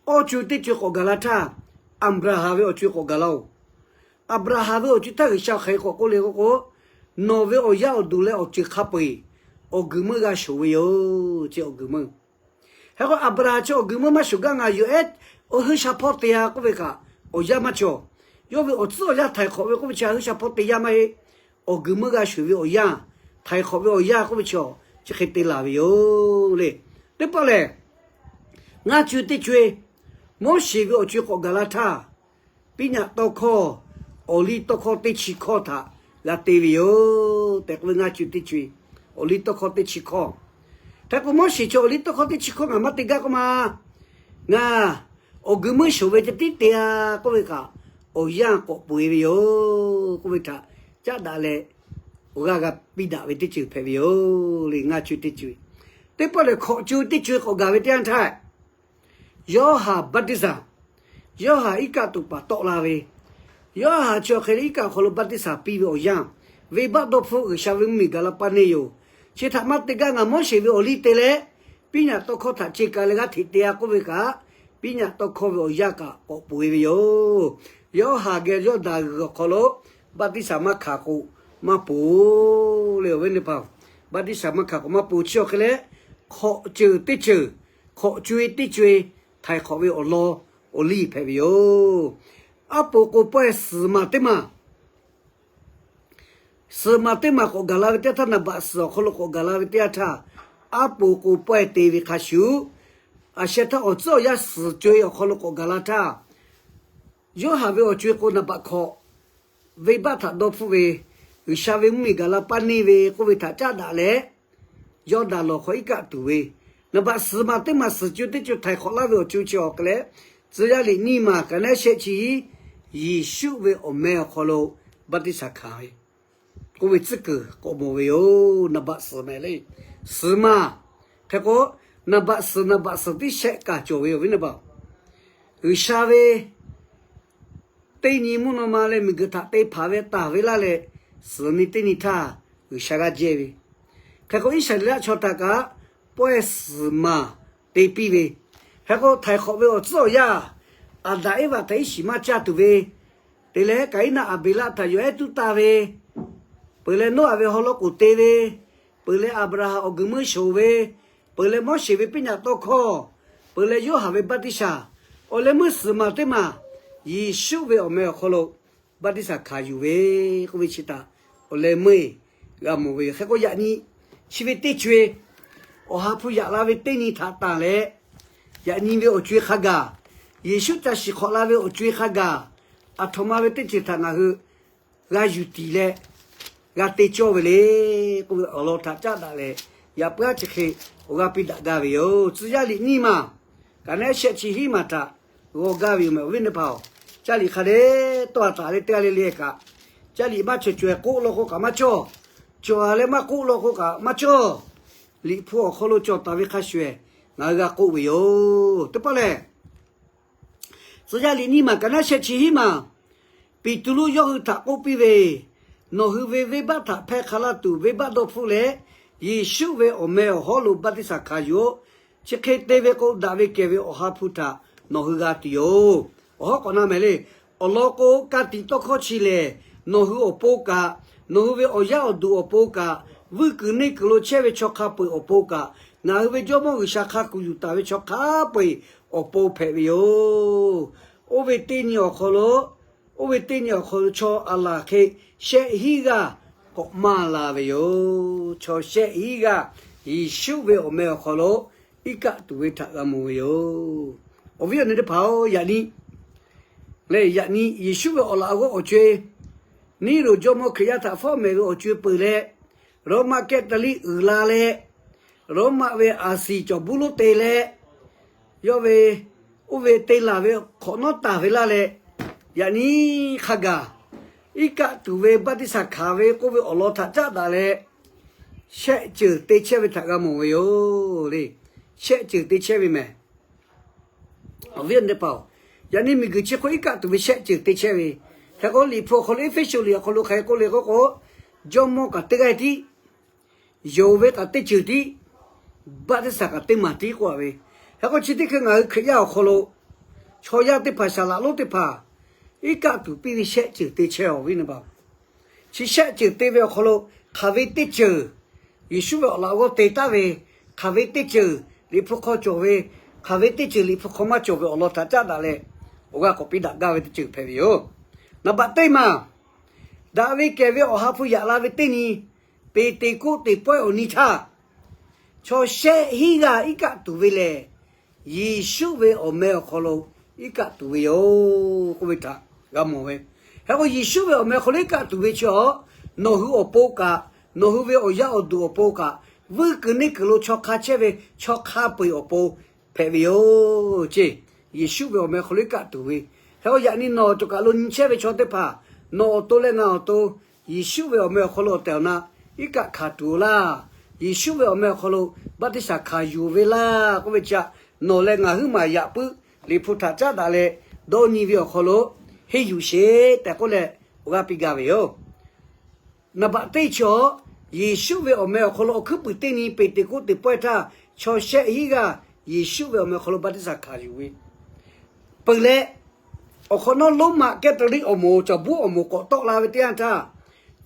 awˇ co-e teˇ co-e k'awꞈ gaˬ la htaˇ, Aˍbraˍhanˍ ve awˬ co-e k'awꞈ gaˬ la-oˬ. Aˍbraˍhanˍ ve awˬ co-e htaˇ G'uiˬsha hk'aˬ hk'e k'awꞈ k'oˆ le k'oˆ k'o, Nawˬ ve awˬ yaˇ awˬ duˬ leh awˬ ceuˬ hk'a peu-eˬ awˬ guiˬ meuˇ g'a shoˍ ve yoˬ, ce awˬ guiˬ meuˇ. Hk'e k'o Aˍbraˍhanˍ chi awˬ guiˬ meuˇ maˇ shoˍ gaˇ, ngaˬ yawˬ ehˉ awˬ hui sha hpawˇ te-a k'oˆ ve kaꞈ awˬ yanˇ maˇ cawˬ. Yawˇ ve awˬ tcuhˉ awˬ yanˇ htaiˍ hk'awꞈ ve k'oˆ ve chi a hui sha hpawˇ te yanˇ maˇ heˆ. Awˬ guiˬ meuˇ g'a shoˍ ve awˬ yanˇ, htaiˍ hk'awꞈ ve awˬ yanˇ k'oˆ ve chi, chi hk'e te laˬ ve yoˬ le. Teˇ pawˆ lehˬ, ngaˇ co-e teˇ co-e, Moˉseˍ ve awˬ co-e k'awꞈ gaˬ la htaˇ, piˉ nyaꞈ tawˇ hkawˇ, awˬ liˇ tawˇ hkawˇ teˇ chi hkawˇ htaꞈ g'a te ve yoˬ tehꞈ k'oˆ ve ngaˇ co-e teˇ co-e, awˬ liˇ tawˇ hkawˇ teˇ chi hkawˇ. Hk'e k'o Moˉseˍ chi awˬ liˇ tawˇ hkawˇ teˇ chi hkawˇ ngaˬ maˇ te gaˇ k'oˆ ma, ngaˬ awˬ guiˬ meuˇ shoˍ ve ceh tiˉ te-a k'oˆ ve kaꞈ, awˬ yanˇ k'awꞈ peu-e ve yoˬ k'oˆ ve htaꞈ caˉ daꞈ leh, awˬ g'aˇ g'a piˇ daꞈ ve teˇ ceuˬ hpehꞈ ve yoˬ le, ngaˇ co-e teˇ co-e. Teˇ pawˆ lehˬ, hkawꞈ co-e teˇ co-e k'awꞈ gaˬ ve teˇ yanˇ htaˇ, Yoˇhanˬ baˆtiˆsaˬ, Yoˇhanˬ iˉ kaˆ tuˬ paˍ tawˆ la ve, Yoˇhanˬ chi awˬ hk'e le iˉ kaˆ awˬ hk'aw lo baˆtiˆsaˬ piˇ ve awˬ yanˇ, venˇbaˆ dawˇ hpfuhˆ G'uiˬsha ve mvuhˇmiˬ gaˬ la paˇ neˇ yoˬ. Chi htaꞈ maˇ te gaˇ, ngaˬ Moˉseˍ ve awˬ liˇ te leh, piˉ nyaꞈ tawˇ hkawˇ htaꞈ ce ka leh g'aˇ hteꞈ te-a k'oˆ ve kaꞈ, piˉ nyaꞈ tawˇ hkawˇ ve awˬ yanˇ kaꞈ k'awꞈ peu-e ve yoˬ. Yoˇhanˬ geh Yawˇdanˍ g'uiˬ awˬ hk'aw lo baˆtiˆsaˬ maˇ hkanˍ k'o maˇ ponˬ le, awˬ viˉ nyi paˍ. Baˆtiˆsaˬ maˇ hkanˍ k'o maˇ ponˬ. Chi awˬ hk'e leh, hkawꞈ ceuˬ teˇ ceuˬ, hkawꞈ co-e teˇ co-e htaiˍ hk'awꞈ ve awˬ lawn awˬ liˇ hpehꞈ ve yoˬ. Aˉ poꞈ k'o pawehˇ suhˍ maˬ teˇ maˬ Suhˍ maˬ teˇ maˬ k'awꞈ gaˬ la ve teˇ yanˇ htaˇ, naˍ baꞈ suhˍ awˬ hk'aw lo k'awꞈ gaˬ la ve teˇ yanˇ htaˇ, aˉ poꞈ k'o pawehˇ te ve hk'a shuˍ, aˬ sheh htaˇ awˬ tcuhˉ awˬ yanˇ suhˍ co-e awˬ hk'aw lo k'awꞈ gaˬ la htaˇ, Yoˇhanˬ ve awˬ co-e k'o naˍ baꞈ hkawꞈ, venˇbaˆ htaꞈ dawˇ hpfuhˆ ve, G'uiˬsha ve mvuhˇmiˬ gaˬ la paˇ neˇ ve k'oˆ ve htaꞈ caˉ daꞈ leh, Yawˇdanˍ lawˬ hk'aw iˉ kaˆ tuˬ ve, naˍ baꞈ suhˍ maˬ teˇ maˬ suhˍ co-e teˇ co-e htaiˍ hk'awꞈ laˇ ve awˬ co-e chi awˬ hk'e leh, tcuh yaˇ liꞈ nyiˇ maˬ kaꞈ naˉ shehˆ chi hiˉ, Yeˍsuˆ ve awˬ meh awˬ hk'aw lo baˆtiˆsaˬ hkanˍ ve k'oˆ ve tcuhˉ kuiˬ k'awꞈ mawˬ ve yoˬ. Naˍ baꞈ suhˍ meh le, suhˍ maˬ. Hk'e k'o, naˍ baꞈ suhˍ naˍ baꞈ suhˍ tiˉ shehˆ kaꞈ cawˬ ve yoˬ, awˬ viˉ nyi paˍ. G'uiˬsha ve teˇ nyi mvuhˇ naw ma leh miˬguiˬ htaꞈ te hpanˍ ve taˍ ve laˇ leh, suhˍ nyi teˇ nyi htaˇ G'uiˬsha g'aˇ jehˇ ve. Hk'e k'o, Iˉsaˍreˍlaˆ chaw htaꞈ kaꞈ pawehˇ suhˍ maˬ te piˇ ve. Hk'e k'o, htaiˍ hk'awꞈ ve awˬ tcuhˉ awˬ yanˇ, Aˍdanˍ Eˇvaꞈ htaꞈ iˉ shiˍ maˇ caˇ tuˬ ve, te leh Kaˍiˉnaˆ Aˍbeˍlaˆ htaꞈ yawˬ ehˉ tuˉ taˇ ve, peuˬ leh Noˉaꞈ ve haw lawˇ k'oˍ te ve, peuˬ leh Aˍbraˍhanˍ awˬ guiˬ meuˇ shoˍ ve, peuˬ leh Moˉseˍ ve piˉ nyaꞈ tawˇ hkawˇ, peuˬ leh Yoˇhanˬ ve baˆtiˆsaˬ, awˬ leh meuˇ suhˍ maˬ teˇ maˬ Yeˍsuˆ ve awˬ meh awˬ hk'aw lo baˆtiˆsaˬ hkanˍ yuˬ ve k'oˆ ve chi htaꞈ awˬ leh meuˇ g'a mawˬ ve yoˬ. Hk'e k'o, yaꞈ nyi chi ve teˇ co-e awˬ ha hpu yaꞈ la ve teˇ nyi htaꞈ tanˬ leh, yaꞈ nyi ve awˬ co-e hk'a gaˬ, Yeˍsuˆ ca shiˍ hk'awꞈ la ve awˬ co-e hk'a gaˬ, aˬ htoꞈ ma ve teˇ ceuˬ htaꞈ ngaˬ hui g'a yuˬ tiˍ leh, g'a te cawˇ ve le k'oˆ ve awˬ lawn htaꞈ caˉ daꞈ leh, yaꞈ puiˉ chi hk'e awˬ g'aˇ piˇ daꞈ gaˇ ve yoˬ. Tcuh yaˇ liꞈ nyiˇ maˬ, kaꞈ naˉ shehˆ chi hiˉ maˬ htaꞈ g'aw gaˇ ve yoˬ meh. Awˬ viˉ awˬ nyi teˇ hpaˍ-oˬ, caˇ liꞈ hk'a dehꞈ tawˆ a taˍ leh teˇ g'aˇ le le kaꞈ, caˇ liꞈ maˇ cawˬ cawˬ-eh k'oˆ law k'o kaꞈ maˇ cawˇ. Cawˬ a leh maˇ k'oˆ law k'o kaꞈ maˇ cawˇ. Liꞈ hpu awˬ hk'aw lo cawˬ taˍ ve hk'a shuˍ-ehˍ ngaˬ hui g'a k'oˆ ve yoˬ. Teˇ pawˆ lehˬ, Tcuh yaˇ liꞈ nyiˇ maˬ, kaꞈ naˉ shehˆ chi hiˉ maˬ, Peˍtruˆ yawˇ hui htaꞈ k'oˆ piˇ ve, Nawˬ hui ve venˇbaˆ htaꞈ hpehˇ hk'a laˇ tuˬ, venˇbaˆ dawˇ hpfuhˆ leh Yeˍsuˆ ve awˬ meh awˬ hawˉ lo baˆtiˆsaˬ hkanˍ yuˬ-oˆ. Chi hk'e te ve k'o, daꞈ ve kehˬ ve Awˬ ha hpu htaꞈ nawˬ hui g'a tuˬ yoˬ. Awˬ hawˉ k'awꞈ na mehˍ le. Awˬ lawn k'o, ka tiꞈ tawˇ hkawˇ chi lehˬ, nawˬ hui awˬ pon kaꞈ, nawˬ hui ve awˬ yaˇ awˬ duˬ awˬ pon kaꞈ, vuiˇ kuiˬ neˇ kuiˬ lo chehˇ ve chaw hk'a peu-eˬ awˬ pon kaꞈ, ngaˬ hui ve Jawˇmawˇ G'uiˬsha hk'a kuˬ yuˬ taˍ ve chaw hk'a peu-eˬ awˬ pon hpehꞈ ve yoˬ. Oˇ ve teˇ nyi awˬ hk'aw lo, oˇ ve teˇ nyi awˬ hk'aw lo chaw aˬ laˬ hk'e shehˆ hinˉ g'aˇ k'awꞈ maˇ la ve yoˬ. Chaw shehˆ hinˉ g'aˇ Yeˍsuˆ ve awˬ meh awˬ hk'aw lo iˉ kaˆ tuˬ ve htaꞈ g'a mawˬ ve yoˬ. Awˬ viˉ awˬ nyi teˇ hpaˍ-oˬ, yaꞈ nyi lehˬ, yaꞈ nyi Yeˍsuˆ ve awˬ laꞈ g'awˇ awˬ co-e, Neˇroˬ jawˇmawˇ Hkriꞈ yaˇ htaꞈ fawˉ mehˍ ve awˬ co-e peuˬ leh, Roˉmaꞈ kehˉ taˍ liˇ uiˍ la leh, Roˉmaꞈ ve aˬ siˍ cawˬ buˇ lonˉ te leh, yawˇ ve, oˇ ve te laˬ ve hk'awꞈ nawˉ taˍ ve laˇ leh, yaꞈ nyi hk'a gaˬ iˉ kaˆ tuˬ ve baˆtiˆsaˬ hkanˍ ve k'oˆ ve awˬ lawn htaꞈ caˉ daꞈ leh, shehˆ ceuˬ te chehˇ ve htaꞈ g'a mawˬ ve yoˬ le. Shehˆ ceuˬ te chehˇ ve mehˍ. Awˬ viˉ awˬ nyi teˇ hpaˍ-oˬ, yaꞈ nyi miˬguiˬ chi hk'oˆ iˉ kaˆ tuˬ ve shehˆ ceuˬ te chehˇ ve. Hk'e k'o, Liꞈ hpu awˬ hk'aw lo Eˇfeˇsuꞈ liꞈ awˬ hk'aw lo hk'aˬ hk'e k'oˆ le k'oˆ k'o, jawˇmawˇ kaꞈ teˇ g'aˇ tiˉ, yonˍ ve kaꞈ teˇ ceuˬ tiˉ, baˆtiˆsaˬ kaꞈ teˇ maˬ tiˉ k'oˆ a ve. Hk'e k'o, chi teˇ hkui ngaˬ hui Hkriꞈ yaˇ awˬ hk'aw lo chaw yaˇ teˇ hpaˍ, saˍ laꞈ lonˉ teˇ hpaˍ iˉ kaˆ tuˬ piˇ ve shehˆ ceuˬ te chehˇ, awˬ viˉ awˬ nyi teˇ hpaˍ. Chi shehˆ ceuˬ te ve awˬ hk'aw lo hk'aˬ ve teˇ ceuˬ Yeˍsuˆ ve awˬ laꞈ g'awˇ te taˍ ve, hk'aˬ ve teˇ ceuˬ Liꞈ hpu hk'aw cawˬ ve, hk'aˬ ve teˇ ceuˬ Liꞈ hpu hk'aw maˇ cawˬ ve awˬ lawn htaꞈ caˉ daꞈ leh, awˬ g'aˇ k'awꞈ piˇ daꞈ gaˇ ve teˇ ceuˬ hpehꞈ ve yoˬ. Naˍ baꞈ teˇ maˬ, daꞈ ve kehˬ ve Awˬ ha hpu yaꞈ la ve teˇ nyi, Peˍteˍkoˆteˍ pawehˇ awˬ nyi htaˇ, chaw shehˆ hinˉ g'aˇ iˉ kaˆ tuˬ ve lehˬ, Yeˍsuˆ ve awˬ meh awˬ hk'aw lo iˉ kaˆ tuˬ ve yoˬ k'oˆ ve htaꞈ g'a mawˬ ve. Hk'e k'o, Yeˍsuˆ ve awˬ meh awˬ hk'aw lo iˉ kaˆ tuˬ ve chi awˬ, nawˬ hui awˬ pon kaꞈ, nawˬ hui ve awˬ yaˇ awˬ duˬ awˬ pon kaꞈ, vuiˇ kuiˬ neˇ kuiˬ lo chaw hk'a chehˇ ve chaw hk'a peu-eˬ awˬ pon hpehꞈ ve yoˬ ceˇ. Yeˍsuˆ ve awˬ meh awˬ hk'aw lo iˉ kaˆ tuˬ ve. Hk'e k'o, yaꞈ nyi nawˬ cawˬ kaˬ lo nyi chehˇ ve chaw teˇ hpaˍ, nawˬ awˬ to leh ngaˬ awˬ to, Yeˍsuˆ ve awˬ meh awˬ hk'aw lo awˬ tehˬ awˬ na iˉ kaˆ hkanˍ tuˬ laˇ. Yeˍsuˆ ve awˬ meh awˬ hk'aw lo baˆtiˆsaˬ hkanˍ yuˬ ve laˇ k'oˆ ve chi htaꞈ nawˬ leh ngaˬ huiˉ maˬ yaꞈ puiˉ Liꞈ hpu htaꞈ caˉ daꞈ leh, dawˇ nyi ve awˬ hk'aw lo henˇ yuˬ sheˍ tehꞈ k'oˆ leh, awˬ g'aˇ piˇ gaˇ ve yoˬ. Naˍ baꞈ teˇ chi awˬ, Yeˍsuˆ ve awˬ meh awˬ hk'aw lo awˬ hkuiˉ puiˍ teˇ nyi Peˍteˍkoˆteˍ pawehˇ htaˇ, chaw shehˆ hinˉ g'aˇ Yeˍsuˆ ve awˬ meh awˬ hk'aw lo baˆtiˆsaˬ hkanˍ yuˬ ve peuˬ leh, awˬ hk'awꞈ nawˉ Roˉmaꞈ kehˉ taˍ liˇ awˬ moˍ cawˬ buˇ awˬ moˍ k'awꞈ tawˆ la ve teˇ yanˇ htaˇ,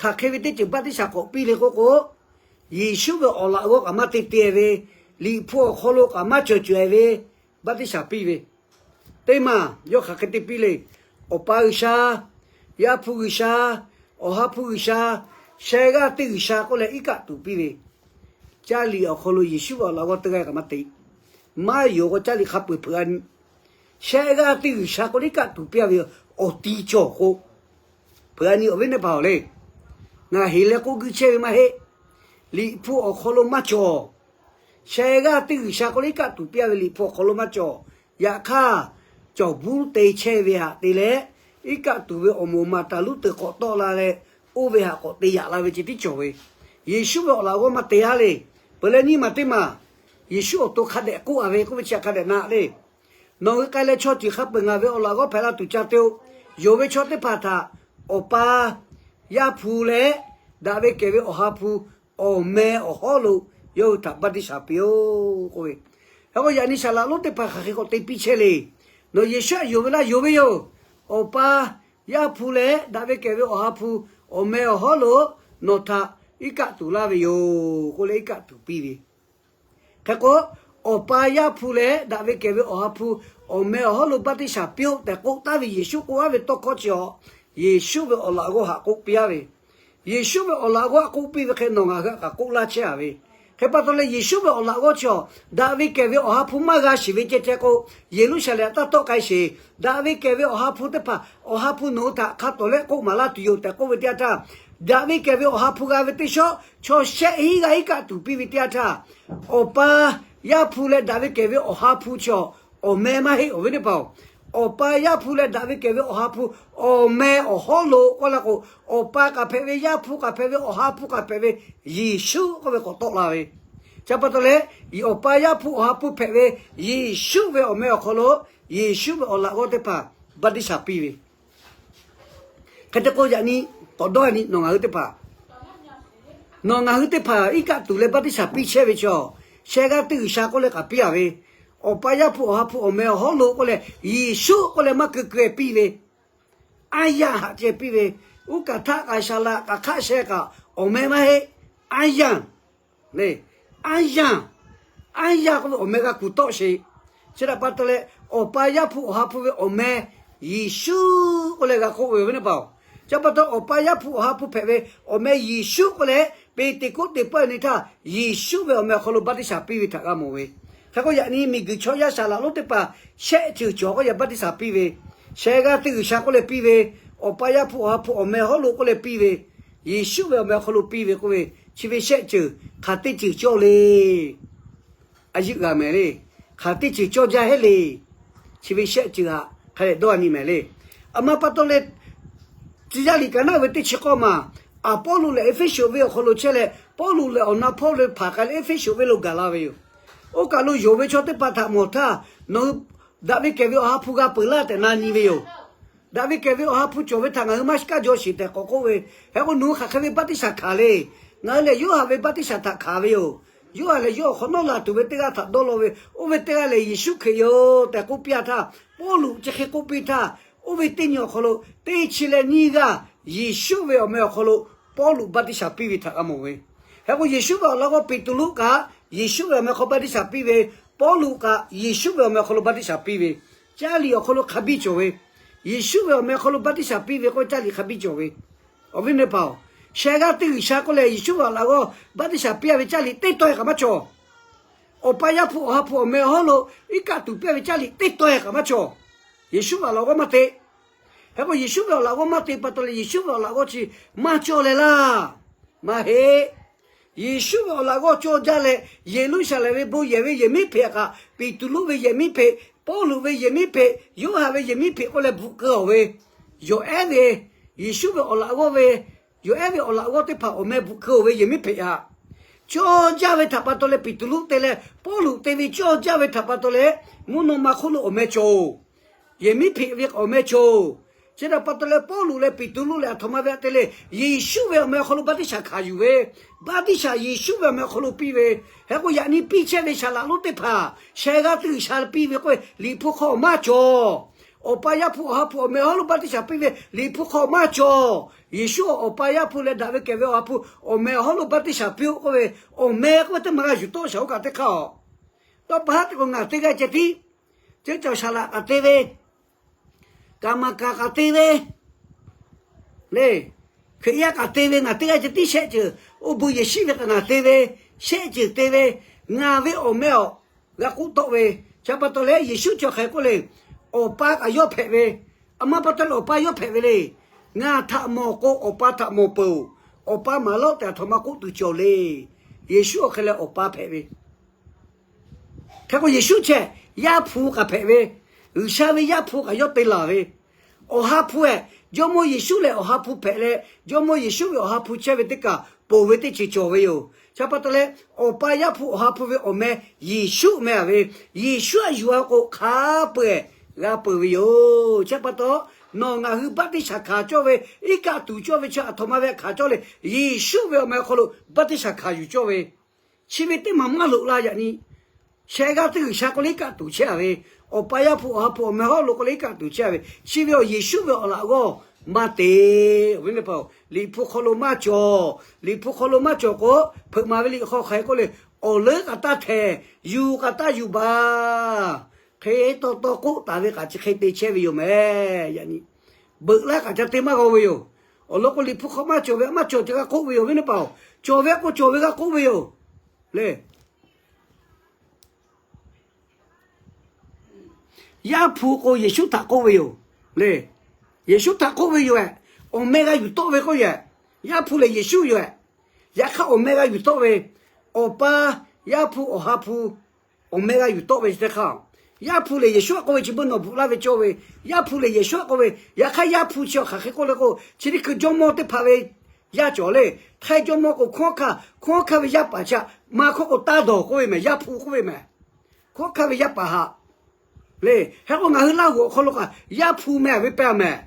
hk'aˬ hk'e ve teˇ ceuˬ baˆtiˆsaˬ k'awꞈ piˇ le k'oˆ k'o, Yeˍsuˆ ve awˬ laꞈ g'awˇ kaꞈ maˇ te te ve, Liꞈ hpu awˬ hk'aw lo kaꞈ maˇ cawˬ cawˬ-e ve baˆtiˆsaˬ piˇ ve. Teˇ maˬ yawˇ hk'aˬ hk'e te piˇ le. Awˬ pa G'uiˬsha, Yaˇ hpu G'uiˬsha, Awˬ ha hpu G'uiˬsha, shehˆ g'aˇ teˇ G'uiˬsha k'oˆ leh iˉ kaˆ tuˬ piˇ ve. Caˇ liꞈ awˬ hk'aw lo Yeˍsuˆ ve awˬ laꞈ g'awˇ teˇ g'aˇ kaꞈ maˇ te. Maˇ yonˍ k'o, caˇ liꞈ hk'a peu-eˬ hpeuꞈ a nyi, shehˆ g'aˇ teˇ G'uiˬsha k'oˆ leh iˉ kaˆ tuˬ piˇ a ve awˬ ti cawˬ k'o, hpeuꞈ a nyi awˬ viˉ teˇ hpaˍ-oˬ le. Ngaˬ heˍ leh k'oˆ guiˇ chehˇ ve maˇ heˆ. Liꞈ hpu awˬ hk'aw lo maˇ cawˬ. Shehˆ g'aˇ teˇ G'uiˬsha k'oˆ leh iˉ kaˆ tuˬ piˇ a ve Liꞈ hpu awˬ hk'aw lo maˇ cawˬ. Yaꞈ hk'aˇ, cawˬ buˇ te chehˇ ve htaꞈ te leh, iˉ kaˆ tuˬ ve awˬ moˍ maˍ taˍ luˉ teunˍ k'awꞈ tawˆ la leh, oˇ ve htaꞈ k'awꞈ te yaꞈ la ve ceh tiˉ cawˬ ve. Yeˍsuˆ ve awˬ laꞈ g'awˇ maˇ te a le. Peuˬ leh nyiˇ maˬ teˇ maˬ, Yeˍsuˆ awˬ to hk'a dehꞈ k'oˆ a ve k'oˆ ve chi hk'a dehꞈ na le. Nawˬ hui k'ai leh chaw ceuˬ hk'a peu-eˬ ngaˬ ve awˬ laꞈ g'awˇ hpehꞈ la tuˬ ca te-o. Yonˍ ve chaw teˇ hpaˍ htaꞈ Awˬ pa, Yaˇ hpu leh daꞈ ve kehˬ ve Awˬ ha hpu awˬ meh awˬ hawˉ lo yawˇ hui htaꞈ baˆtiˆsaˬ piˇ-oˆ k'oˆ ve. Hk'e k'o, yaꞈ nyi saˍ laꞈ lonˉ teˇ hpaˍ hk'aˬ hk'e k'awꞈ te piˇ chehˇ le. Nawˬ Yeˍsuˆ htaꞈ yonˍ ve laˇ, yonˍ ve yoˬ. Awˬ pa, Yaˇ hpu leh daꞈ ve kehˬ ve Awˬ ha hpu awˬ meh awˬ hawˉ lo nawˬ htaꞈ iˉ kaˆ tuˬ laˇ ve yoˬ k'oˆ leh iˉ kaˆ tuˬ piˇ ve. Hk'e k'o, Awˬ pa, Yaˇ hpu leh daꞈ ve kehˬ ve Awˬ ha hpu awˬ meh awˬ hawˉ lo baˆtiˆsaˬ piˇ-oˆ tehꞈ k'oˆ taˍ ve Yeˍsuˆ k'oˆ aˉ ve tawˇ hkawˇ chi awˬ, Yeˍsuˆ ve awˬ laꞈ g'awˇ htaꞈ k'oˆ piˇ aˉ ve. Yeˍsuˆ ve awˬ laꞈ g'awˇ htaꞈ k'oˆ piˇ ve hk'e nawˬ ngaˬ hui htaꞈ kaꞈ k'oˆ laˇ chehˇ a ve. Hk'e pa taw leh Yeˍsuˆ ve awˬ laꞈ g'awˇ chi awˬ, daꞈ ve kehˬ ve Awˬ ha hpu maˇ g'a shiˍ ve ceh ceh k'o, Yeˍruˆsaˍlehnˍ htaꞈ taˇ tawˆ k'ai sheˍ. Daꞈ ve kehˬ ve Awˬ ha hpu teˇ hpaˍ, Awˬ ha hpu nawˬ hui htaꞈ hk'a tawˍ leh k'oˆ maˍ laˇ tuˬ yoˬ tehꞈ k'oˆ ve teˇ yanˇ htaˇ, daꞈ ve kehˬ ve Awˬ ha hpu g'a ve teˇ shawˉ, chaw shehˆ hinˉ g'aˇ iˉ kaˆ tuˬ piˇ ve teˇ yanˇ htaˇ, Awˬ pa Yaˇ hpu leh daꞈ ve kehˬ ve Awˬ ha hpu chaw awˬ meh maˇ heˆ, awˬ viˉ teˇ hpaˍ-oˬ. Awˬ pa Yaˇ hpu leh daꞈ ve kehˬ ve Awˬ ha hpu awˬ meh awˬ hawˉ lo k'oˆ la k'o, Awˬ pa kaꞈ hpehꞈ ve, Yaˇ hpu kaꞈ hpehꞈ ve, Awˬ ha hpu kaꞈ hpehꞈ ve, Yeˍsuˆ k'oˆ ve k'awꞈ tawˆ la ve. Chi pa taw leh, Awˬ pa Yaˇ hpu Awˬ ha hpu hpehꞈ ve Yeˍsuˆ ve awˬ meh awˬ hk'aw lo, Yeˍsuˆ ve awˬ laꞈ g'awˇ teˇ hpaˍ baˆtiˆsaˬ piˇ ve. Hk'e te k'o, yaꞈ nyi k'awꞈ dawˇ nyi nawˬ ngaˬ hui teˇ hpaˍ, nawˬ ngaˬ hui teˇ hpaˍ iˉ kaˆ tuˬ leh baˆtiˆsaˬ piˇ chehˇ ve chaw, sheh g'aˇ teˇ G'uiˬsha k'oˆ leh k'aꞈ piˇ a ve, Awˬ pa Yaˇ hpu Awˬ ha hpu awˬ meh awˬ hawˉ lo k'oˆ leh, Yeˍsuˆ k'oˆ leh maˇ keu keu-e piˇ ve, aˉ yanˇ haꞈ ceh piˇ ve, uˉ kaꞈ htaˆ kaꞈ shaˍ laꞈ kaꞈ hk'aˆ sheh kaꞈ awˬ meh maˇ heˆ, aˉ yanˇ le, aˉ yanˇ, aˉ yanˇ k'oˆ ve awˬ meh g'a kuˬ tawˆ sheˍ. Chi htaꞈ pa taw leh, Awˬ pa Yaˇ hpu Awˬ ha hpu ve awˬ meh Yeˍsuˆ k'oˆ leh g'a k'oˆ ve, awˬ viˉ teˇ hpaˍ-oˬ. Chi pa taw Awˬ pa Yaˇ hpu Awˬ ha hpu hpehꞈ ve awˬ meh Yeˍsuˆ k'oˆ leh, Peˍteˍkoˆteˍ pawehˇ nyi htaˇ Yeˍsuˆ ve awˬ meh awˬ hk'aw lo baˆtiˆsaˬ piˇ ve htaꞈ g'a mawˬ ve. Hk'e k'o, yaꞈ nyi miˬguiˬ chaw yaˇ saˍ laꞈ lonˉ teˇ hpaˍ shehˆ ceuˬ cawˬ k'oˆ yaˇ baˆtiˆsaˬ piˇ ve, sheh g'aˇ teˇ G'uiˬsha k'oˆ leh piˇ ve, Awˬ pa Yaˇ hpu Awˬ ha hpu awˬ meh hawˉ lo k'oˆ leh piˇ ve, Yeˍsuˆ ve awˬ meh awˬ hk'aw lo piˇ ve k'oˆ ve, chi ve shehˆ ceuˬ hk'aˬ teˇ ceuˬ cawˇ le. A yeuˆ g'a mehˍ le. Hk'aˬ teˇ ceuˬ cawˇ jaˇ heˆ le. Chi ve shehˆ ceuˬ htaꞈ hk'a dehꞈ dawˇ nyi mehˍ le. Aˬ ma pa taw leh, tcuh yaˇ liꞈ kaꞈ naˆ ve teˇ chi k'awˇ maˬ, Aˍpawˇluꞈ lehˬ Eˇfeˇsuꞈ venˇ awˬ hk'aw lo chehˇ leh, Pawˇluꞈ lehˬ awˬ na hpawˇ lo hpaˍ k'ai leh Eˇfeˇsuꞈ venˇ lo gaˬ la ve yoˬ. Oˇ kaˬ lo yonˍ ve chaw teˇ hpaˍ htaꞈ mawˬ htaˇ, nawˬ hui daꞈ ve kehˬ ve Awˬ ha hpu g'a peuˬ laˇ tehꞈ na nyi ve yoˬ. Daꞈ ve kehˬ ve Awˬ ha hpu cawˬ ve htaꞈ ngaˬ hui maˇ shiˍ kaˇ jaw shiˍ tehꞈ k'awꞈ k'oˆ ve. Hk'e k'o, nawˬ hui hk'aˬ hk'e ve baˆtiˆsaˬ hkanˍ le. Ngaˬ hui lehˬ Yoˇhanˬ ve baˆtiˆsaˬ htaꞈ hkanˍ ve yoˬ. Yoˇhanˬ lehˬ yawˇ awˬ hk'awꞈ nawˉ laˬ tuˬ ve teˇ g'aˇ htaꞈ dawˇ law ve, oˇ ve teˇ g'aˇ lehˬ Yeˍsuˆ Hkriꞈ yoˬ tehꞈ k'oˆ piˇ a htaˇ, Pawˇluꞈ chi hk'e k'oˆ piˇ htaˇ, oˇ ve teˇ nyi awˬ hk'aw lo teˇ chi leh nyiˇ g'aˇ Yeˍsuˆ ve awˬ meh awˬ hk'aw lo Pawˇluꞈ baˆtiˆsaˬ piˇ ve htaꞈ g'a mawˬ ve. Hk'e k'o, Yeˍsuˆ ve awˬ laꞈ g'awˇ Peˍtruˆ kaꞈ Yeˍsuˆ ve awˬ meh hk'aw baˆtiˆsaˬ piˇ ve, Pawˇluꞈ kaꞈ Yeˍsuˆ ve awˬ meh awˬ hk'aw lo baˆtiˆsaˬ piˇ ve, caˇ liꞈ awˬ hk'aw lo hk'a biˇ cawˬ ve. Yeˍsuˆ ve awˬ meh awˬ hk'aw lo baˆtiˆsaˬ piˇ ve k'oˆ ve caˇ liꞈ hk'a biˇ cawˬ ve. Awˬ viˉ awˬ nyi teˇ hpaˍ-oˬ, sheh g'aˇ teˇ G'uiˬsha k'oˆ leh Yeˍsuˆ ve awˬ laꞈ g'awˇ baˆtiˆsaˬ piˇ a ve caˇ liꞈ teˇ tawˆ-e kaꞈ maˇ cawˬ. Awˬ pa Yaˇ hpu Awˬ ha hpu awˬ meh awˬ hawˉ lo iˉ kaˆ tuˬ piˇ a ve caˇ liꞈ teˇ tawˆ-e kaꞈ maˇ cawˬ. Yeˍsuˆ ve awˬ laꞈ g'awˇ maˇ te. Hk'e k'o, Yeˍsuˆ ve awˬ laꞈ g'awˇ maˇ te pa taw leh, Yeˍsuˆ ve awˬ laꞈ g'awˇ chi maˇ cawˇ leh laˇ. Maˇ heˆ. Yeˍsuˆ ve awˬ laꞈ g'awˇ cawˇ jaˇ leh, Yeˍruˆsaˍlehnˍ ve bon yehˬ ve yehˬ miˉ hpeꞈ kaꞈ, Peˍtruˆ ve yehˬ miˉ hpeꞈ, Pawˇluꞈ ve yehˬ miˉ hpeꞈ, Yoˇhanˬ ve yehˬ miˉ hpeꞈ k'oˆ leh bvuhꞈ keu-oˬ ve, yawˬ ehˉ ve, Yeˍsuˆ ve awˬ laꞈ g'awˇ ve, yawˬ ehˉ ve awˬ laꞈ g'awˇ teˇ hpaˍ awˬ meh bvuhꞈ keu-oˬ ve yehˬ miˉ hpeꞈ htaꞈ cawˇ jaˇ ve htaꞈ pa taw leh, Peˍtruˆ te leh Pawˇluꞈ te ve cawˇ jaˇ ve htaꞈ pa taw leh, mvuhˇ naw ma hk'oˆ lo awˬ meh cawˬ-oˬ. Yehˬ miˉ hpeꞈ ve awˬ meh cawˬ-oˬ. Chi htaꞈ pa taw leh, Pawˇluꞈ leh Peˍtruˆ lehˬ aˬ htoꞈ ma ve htaꞈ te leh, Yeˍsuˆ ve awˬ meh awˬ hk'aw lo baˆtiˆsaˬ hkanˍ yuˬ ve, baˆtiˆsaˬ Yeˍsuˆ ve awˬ meh awˬ hk'aw lo piˇ ve. Hk'e k'o, yaꞈ nyi piˇ chehˇ ve saˍ laꞈ lonˉ teˇ hpaˍ sheh g'aˇ teˇ G'uiˬsha piˇ ve k'oˆ ve, Liꞈ hpu hk'aw maˇ cawˬ. Awˬ pa Yaˇ hpu Awˬ ha hpu awˬ meh awˬ hawˉ lo baˆtiˆsaˬ piˇ ve Liꞈ hpu hk'aw maˇ cawˬ. Yeˍsuˆ Awˬ pa Yaˇ hpu leh daꞈ ve kehˬ ve Awˬ ha hpu awˬ meh awˬ hawˉ lo baˆtiˆsaˬ piˇ-oˆ k'oˆ ve, awˬ meh k'oˆ ve teˇ maˬ g'a yuˬ tawˆ shaˍ oˇ kaꞈ teˇ hk'aˇ-oˬ. Tawˇ pa haˉ te k'o, ngaˬ teˇ g'aˇ ceh tiˉ, ceˇ cawˬ saˍ laꞈ kaꞈ te ve, kaˍ maˍ kaˍ kaꞈ te ve le, Hkriꞈ yaˇ kaꞈ te ve, ngaˬ teˇ g'aˇ ceh tiˉ shehˆ ceuˬ, oˇ bon yehˬ shiˉ ve kaꞈ ngaˬ te ve, shehˆ ceuˬ te ve, ngaˬ ve awˬ meh awˬ g'a k'oˆ tawˆ ve. Chi pa taw leh, Yeˍsuˆ cawˬ hk'e k'oˆ le, Awˬ pa kaꞈ yawˇ hpehꞈ ve, aˬ ma pa taw leh Awˬ pa yawˇ hpehꞈ ve le. Ngaˬ htaꞈ mawˬ k'o, Awˬ pa htaꞈ mawˬ peuˬ-oˬ. Awˬ pa maˍ laˇ-oˆ tehꞈ aˬ htoꞈ ma k'oˆ tuˬ cawˬ le. Yeˍsuˆ awˬ hk'e leh Awˬ pa hpehꞈ ve. Hk'e k'o, Yeˍsuˆ chehˇ Yaˇ hpu kaꞈ hpehꞈ ve, G'uiˬsha ve Yaˇ hpu kaꞈ yawˇ te laˬ ve. Awˬ ha hpu-ehˬ, Jawˇmawˇ Yeˍsuˆ lehˬ Awˬ ha hpu hpehꞈ leh, Jawˇmawˇ Yeˍsuˆ ve Awˬ ha hpu chehˇ ve teˇ kaˬ ponˬ ve teˇ ceuˬ cawˬ ve yoˬ. Chi pa taw leh, Awˬ pa Yaˇ hpu Awˬ ha hpu ve awˬ meh Yeˍsuˆ meh a ve, Yeˍsuˆ aꞈ yuˬ-a k'o, hk'a peu-eˬ g'a peuˬ ve yoˬ. Chi pa taw, nawˬ ngaˬ hui baˆtiˆsaˬ hkanˍ cawˇ ve, iˉ kaˆ tuˬ cawˇ ve chi aˬ htoꞈ ma ve hkanˍ cawˇ le, Yeˍsuˆ ve awˬ meh awˬ hk'aw lo baˆtiˆsaˬ hkanˍ yuˬ cawˇ ve, chi ve teˇ maˬ maˇ loꞈ la yaꞈ nyi. Sheh g'aˇ teˇ G'uiˬsha k'oˆ leh iˉ kaˆ tuˬ chehˇ a ve, Awˬ pa Yaˇ hpu Awˬ ha hpu awˬ meh hawˉ lo k'oˆ leh iˉ kaˆ tuˬ chehˇ a ve, chi ve awˬ Yeˍsuˆ ve awˬ laꞈ g'awˇ maˇ te. Awˬ viˉ teˇ hpaˍ-oˬ, Liꞈ hpu hk'aw lo maˇ cawˬ. Liꞈ hpu hk'aw lo maˇ cawˬ k'o, hpeuꞈ maˍ ve liꞈ hk'aw hk'aˬ hk'e k'oˆ le, awˬ leuˉ kaꞈ taˇ htehˍ, yuˬ kaꞈ taˇ yuˬ baˬ. Hk'e taw taw k'oˆ taˍ ve kaꞈ chi hk'e te chehˇ ve yoˬ mehˍ. Yaꞈ nyi beuꞈ laˇ kaꞈ ca te maˇ g'aw ve yoˬ. Awˬ lawn k'o, Liꞈ hpu hk'aw maˇ cawˬ ve, maˇ cawˬ ceh g'a k'oˆ ve yoˬ, awˬ viˉ teˇ hpaˍ-oˬ. Cawˬ ve k'o cawˬ ve g'a k'oˆ ve yoˬ le. Yaˇ hpu k'o Yeˍsuˆ htaꞈ k'oˆ ve yoˬ le. Yeˍsuˆ htaꞈ k'oˆ ve yoˬ-ehˬ. Awˬ meh g'a yuˬ tawˆ ve k'oˆ yehˬ. Yaˇ hpu lehˬ Yeˍsuˆ yoˬ. Yaꞈ hk'aˇ awˬ meh g'a yuˬ tawˆ ve, Awˬ pa, Yaˇ hpu, Awˬ ha hpu, awˬ meh g'a yuˬ tawˆ ve chi teˇ hk'aˇ, Yaˇ hpu lehˬ Yeˍsuˆ aꞈ k'oˆ ve chi beuꞈ nawˬ bvuhꞈ laˇ ve cawˇ ve, Yaˇ hpu lehˬ Yeˍsuˆ aꞈ k'oˆ ve. Yaꞈ hk'aˇ Yaˇ hpu chi awˬ hk'aˬ hk'e k'oˆ le k'o, chi teˇ hkui jawˇmawˇ teˇ hpaˍ ve yaˇ cawˬ le. Htaiˇ jawˇmawˇ k'o hkawˉ hkanˇ, hkawˉ hkanˇ ve yaˇ paˍ chi aꞈ maˇ hkawˇ k'o taˇ dawˬ k'oˆ ve mehˍ, Yaˇ hpu k'oˆ ve mehˍ. Hkawˉ hkanˇ ve yaˇ paˍ haꞈ le. Hk'e k'o ngaˬ hui Laˇ huˍ awˬ hk'aw lo kaꞈ Yaˇ hpu meh ve pehˇ mehˍ.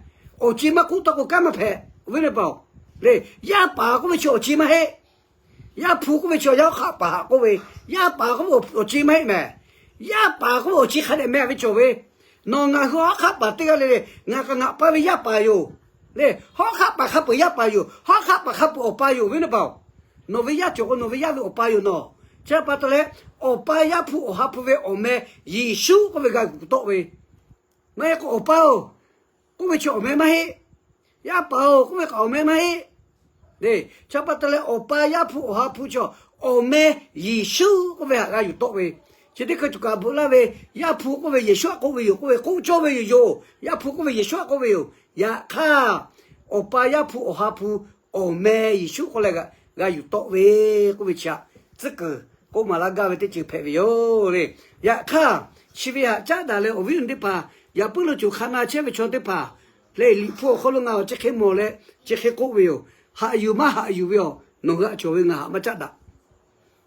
Awˬ ceˬ maˇ k'oˆ taˇ k'o kanˉ maˇ hpehꞈ ve le paˍ-oˬ. Le, yaˇ paˍ k'oˆ ve chi awˬ ceˬ maˇ heˆ. Yaˇ hpu k'oˆ ve chi yaˇ hawˉ hk'aˆ paˍ haꞈ k'oˆ ve, yaˇ paˍ k'oˆ ve awˬ ceˬ maˇ heˆ mehˍ. Yaˇ paˍ k'oˆ ve awˬ ceˬ hk'a dehꞈ meh ve cawˬ ve. Nawˬ ngaˬ hui hawˉ hk'aˆ paˍ teˇ g'aˇ le le, ngaˬ kaꞈ ngaˬ pa ve yaˇ paˍ yoˬ. Le, hawˉ hk'aˆ paˍ hk'a peuˬ yaˇ paˍ yoˬ. Hawˉ hk'aˆ paˍ hk'a peuˬ awˬ pa yoˬ ve le paˍ-oˬ. Nawˬ ve yaˇ cawˬ k'o nawˬ ve yaˇ ve awˬ pa yoˬ nawˬ. Chi pa taw leh, Awˬ pa, Yaˇ hpu, Awˬ ha hpu ve awˬ meh Yeˍsuˆ k'oˆ ve g'a yuˬ tawˆ ve. Maˇ heˆ k'o Awˬ pa-oˬ k'oˆ ve chi awˬ meh maˇ heˆ. Yaˇ paˍ-oˬ k'oˆ ve kaꞈ awˬ meh maˇ heˆ. Chi pa taw leh Awˬ pa, Yaˇ hpu, Awˬ ha hpu chi awˬ meh Yeˍsuˆ k'oˆ ve htaꞈ g'a yuˬ tawˆ ve. Chi teˇ hkui tuˬ kaꞈ bvuhꞈ laˇ ve, Yaˇ hpu k'oˆ ve Yeˍsuˆ aꞈ k'oˆ ve yoˬ k'oˆ ve k'oˆ cawˇ ve yoˬ yoˬ. Yaˇ hpu k'oˆ ve Yeˍsuˆ aꞈ k'oˆ ve yoˬ. Yaꞈ hk'aˇ, Awˬ pa, Yaˇ hpu, Awˬ ha hpu awˬ meh Yeˍsuˆ k'oˆ leh g'a yuˬ tawˆ ve k'oˆ ve chi htaꞈ tcuhˉ kuiˬ k'oˆ maˍ laˇ gaˇ ve teˇ ceuˬ hpehꞈ ve yoˬ le. Yaꞈ hk'aˇ, chi ve htaꞈ caˉ daꞈ leh awˬ viˉ awˬ nyi teˇ hpaˍ, yaꞈ puiˉ lo coˬ hk'a na chehˇ ve chaw teˇ hpaˍ lehˬ, Liꞈ hpu awˬ hk'aw lo ngaˬ awˬ chi hk'e mawˬ leh chi hk'e k'oˆ ve yoˬ. Haꞈ yuˬ maˇ haꞈ yuˬ ve awˬ nawˬ hui htaꞈ cawˬ ve ngaˬ haꞈ maˇ caˉ daꞈ.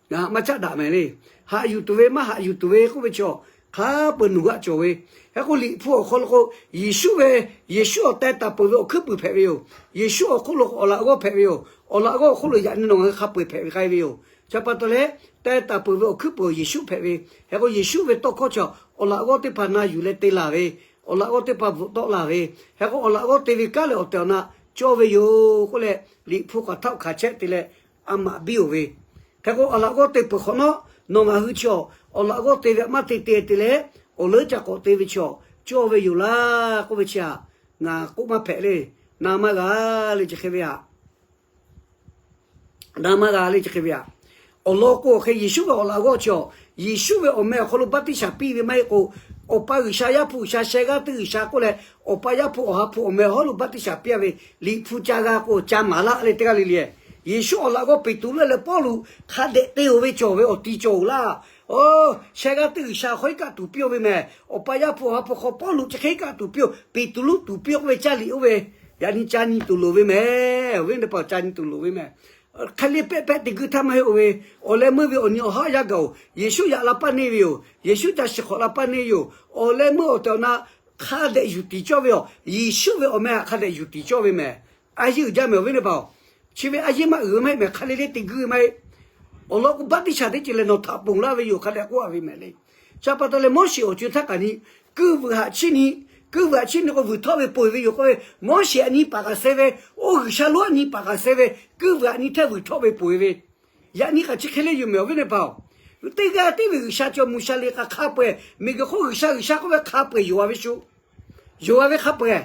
Ngaˬ haꞈ maˇ caˉ daꞈ mehˍ le. Haꞈ yuˬ tuˬ ve maˇ haꞈ yuˬ tuˬ ve k'oˆ ve chaw hk'a peu-eˬ nawˬ hui htaꞈ cawˬ ve. Hk'e k'o Liꞈ hpu awˬ hk'aw lo k'o, Yeˍsuˆ ve, Yeˍsuˆ awˬ teh taˍ peuˬ ve awˬ hkuiˉ puiˍ hpehꞈ ve yoˬ. Yeˍsuˆ awˬ hk'oˆ lo awˬ laꞈ g'awˇ hpehꞈ ve yoˬ. Awˬ laꞈ g'awˇ awˬ hk'oˆ lo yaꞈ nyi nawˬ ngaˬ hui hk'a peu-eˬ hpehꞈ ve k'ai ve yoˬ. Chi pa taw leh, teh taˍ peuˬ ve awˬ hkuiˉ puiˍ Yeˍsuˆ hpehꞈ ve. Hk'e k'o Yeˍsuˆ ve tawˇ hkawˇ chi awˬ laꞈ g'awˇ teˇ hpaˍ na yuˬ leh te laˬ ve, awˬ laꞈ g'awˇ teˇ hpaˍ bvuhꞈ tawˆ laˬ ve, hk'e k'o awˬ laꞈ g'awˇ te ve kanˉ lehˬ awˬ tehˬ awˬ na cawˇ ve yoˬ k'oˆ leh, Liꞈ hpu k'awꞈ htaˆ hkanˍ chehˇ te leh a maꞈ biˇ-oˬ ve. Hk'e k'o awˬ laꞈ g'awˇ te peuˬ hk'awꞈ nawˉ, nawˬ ngaˬ hui chi awˬ laꞈ g'awˇ te ve maˇ te te te leh, awˬ leuˉ ca k'awꞈ te ve chi cawˇ ve yoˬ laˇ k'oˆ ve chi htaꞈ ngaˬ k'oˆ maˇ hpehꞈ le. Na maˇ g'a le chi hk'e ve htaꞈ na maˇ g'a le chi hk'e ve htaꞈ. Awˬ lawn k'o hk'e Yeˍsuˆ ve awˬ laꞈ g'awˇ chi awˬ, Yeˍsuˆ ve awˬ meh awˬ hk'aw lo baˆtiˆsaˬ piˇ ve maˇ heˆ k'o, Awˬ pa G'uiˬsha, Yaˇ hpu G'uiˬsha, sheh g'aˇ teˇ G'uiˬsha k'oˆ leh, Awˬ pa, Yaˇ hpu, Awˬ ha hpu awˬ meh hawˉ lo baˆtiˆsaˬ piˇ-a ve, Liꞈ hpu ca g'a k'o ca maˍ laˇ le teˇ g'aˇ le le. Yeˍsuˆ awˬ laꞈ g'awˇ Peˍtruˆ leh Pawˇluꞈ hk'a dehꞈ te-oˬ ve cawˬ ve awˬ ti cawˬ-oˬ laˇ. Oˬ, sheh g'aˇ teˇ G'uiˬsha hk'aw iˉ kaˆ tuˬ piˇ-oˬ ve mehˍ. Awˬ pa, Yaˇ hpu, Awˬ ha hpu hk'aw Pawˇluꞈ chi hk'e iˉ kaˆ tuˬ piˇ-oˬ, Peˍtruˆ tuˬ piˇ-oˬ k'oˆ ve caˇ liꞈ oˇ ve, yaꞈ nyi ca nyi tuˬ loˍ ve mehˍ. Awˬ viˉ teˇ hpaˍ ca nyi tuˬ loˍ ve mehˍ. Hk'e le pehˆ pehˆ te guiˇ htaˇ maˇ heˆ-oˬ ve, awˬ leh meuˇ ve awˬ nyi awˬ haˉ yaˇ gaˬ-oˬ, Yeˍsuˆ yaꞈ la paˇ neˇ ve yoˬ. Yeˍsuˆ ca shiˍ hk'awꞈ la paˇ neˇ yoˬ. Awˬ leh meuˇ awˬ tehˬ awˬ na hk'a dehꞈ yuˬ tiˍ cawˇ ve yoˬ. Yeˍsuˆ ve awˬ meh htaꞈ hk'a dehꞈ yuˬ tiˍ cawˇ ve mehˍ. A yeˇ uiˍ jaˇ mehˍ awˬ viˉ teˇ hpaˍ-oˬ. Chi ve a yeˇ maˇ uiˍ ve maˇ heˆ mehˍ, hk'a le le te guiˇ ve maˇ heˆ. Awˬ lawn k'o baˆtiˆsaˬ teˇ ceuˬ lehˬ nawˬ htaꞈ ponˬ laˇ ve yoˬ hk'a dehꞈ k'oˆ-a ve mehˍ le. Chi pa taw leh Moˉseˍ awˬ co e htaˇ kaꞈ nyi, kuiˇ vuiˬ haꞈ chiˇ nyi, kuiˇ vuiˬ haꞈ chiˇ nyi k'o vuiˬ htawˆ ve ponˬ ve yoˬ k'oˆ ve, Moˉseˍ aꞈ nyi paˍ kaꞈ suh ve, oˇ G'uiˬsha lonˉ aꞈ nyi paˍ kaꞈ suh ve, kuiˇ vuiˬ haꞈ nyi hteˇ vuiˬ htawˆ ve ponˬ ve. Yaꞈ nyi kaꞈ chi hk'e le yoˬ mehˍ awˬ viˉ teˇ hpaˍ-oˬ. Teˇ g'aˇ tiˉ ve G'uiˬsha cawˬ mvuhˬ sha le k'a hk'a peu-eˬ, miˬguiˬ hk'oˆ G'uiˬsha G'uiˬsha k'oˆ ve hk'a peu-eˬ yoˬ-a ve shu. Yoˬ-a ve hk'a peu-eˬ.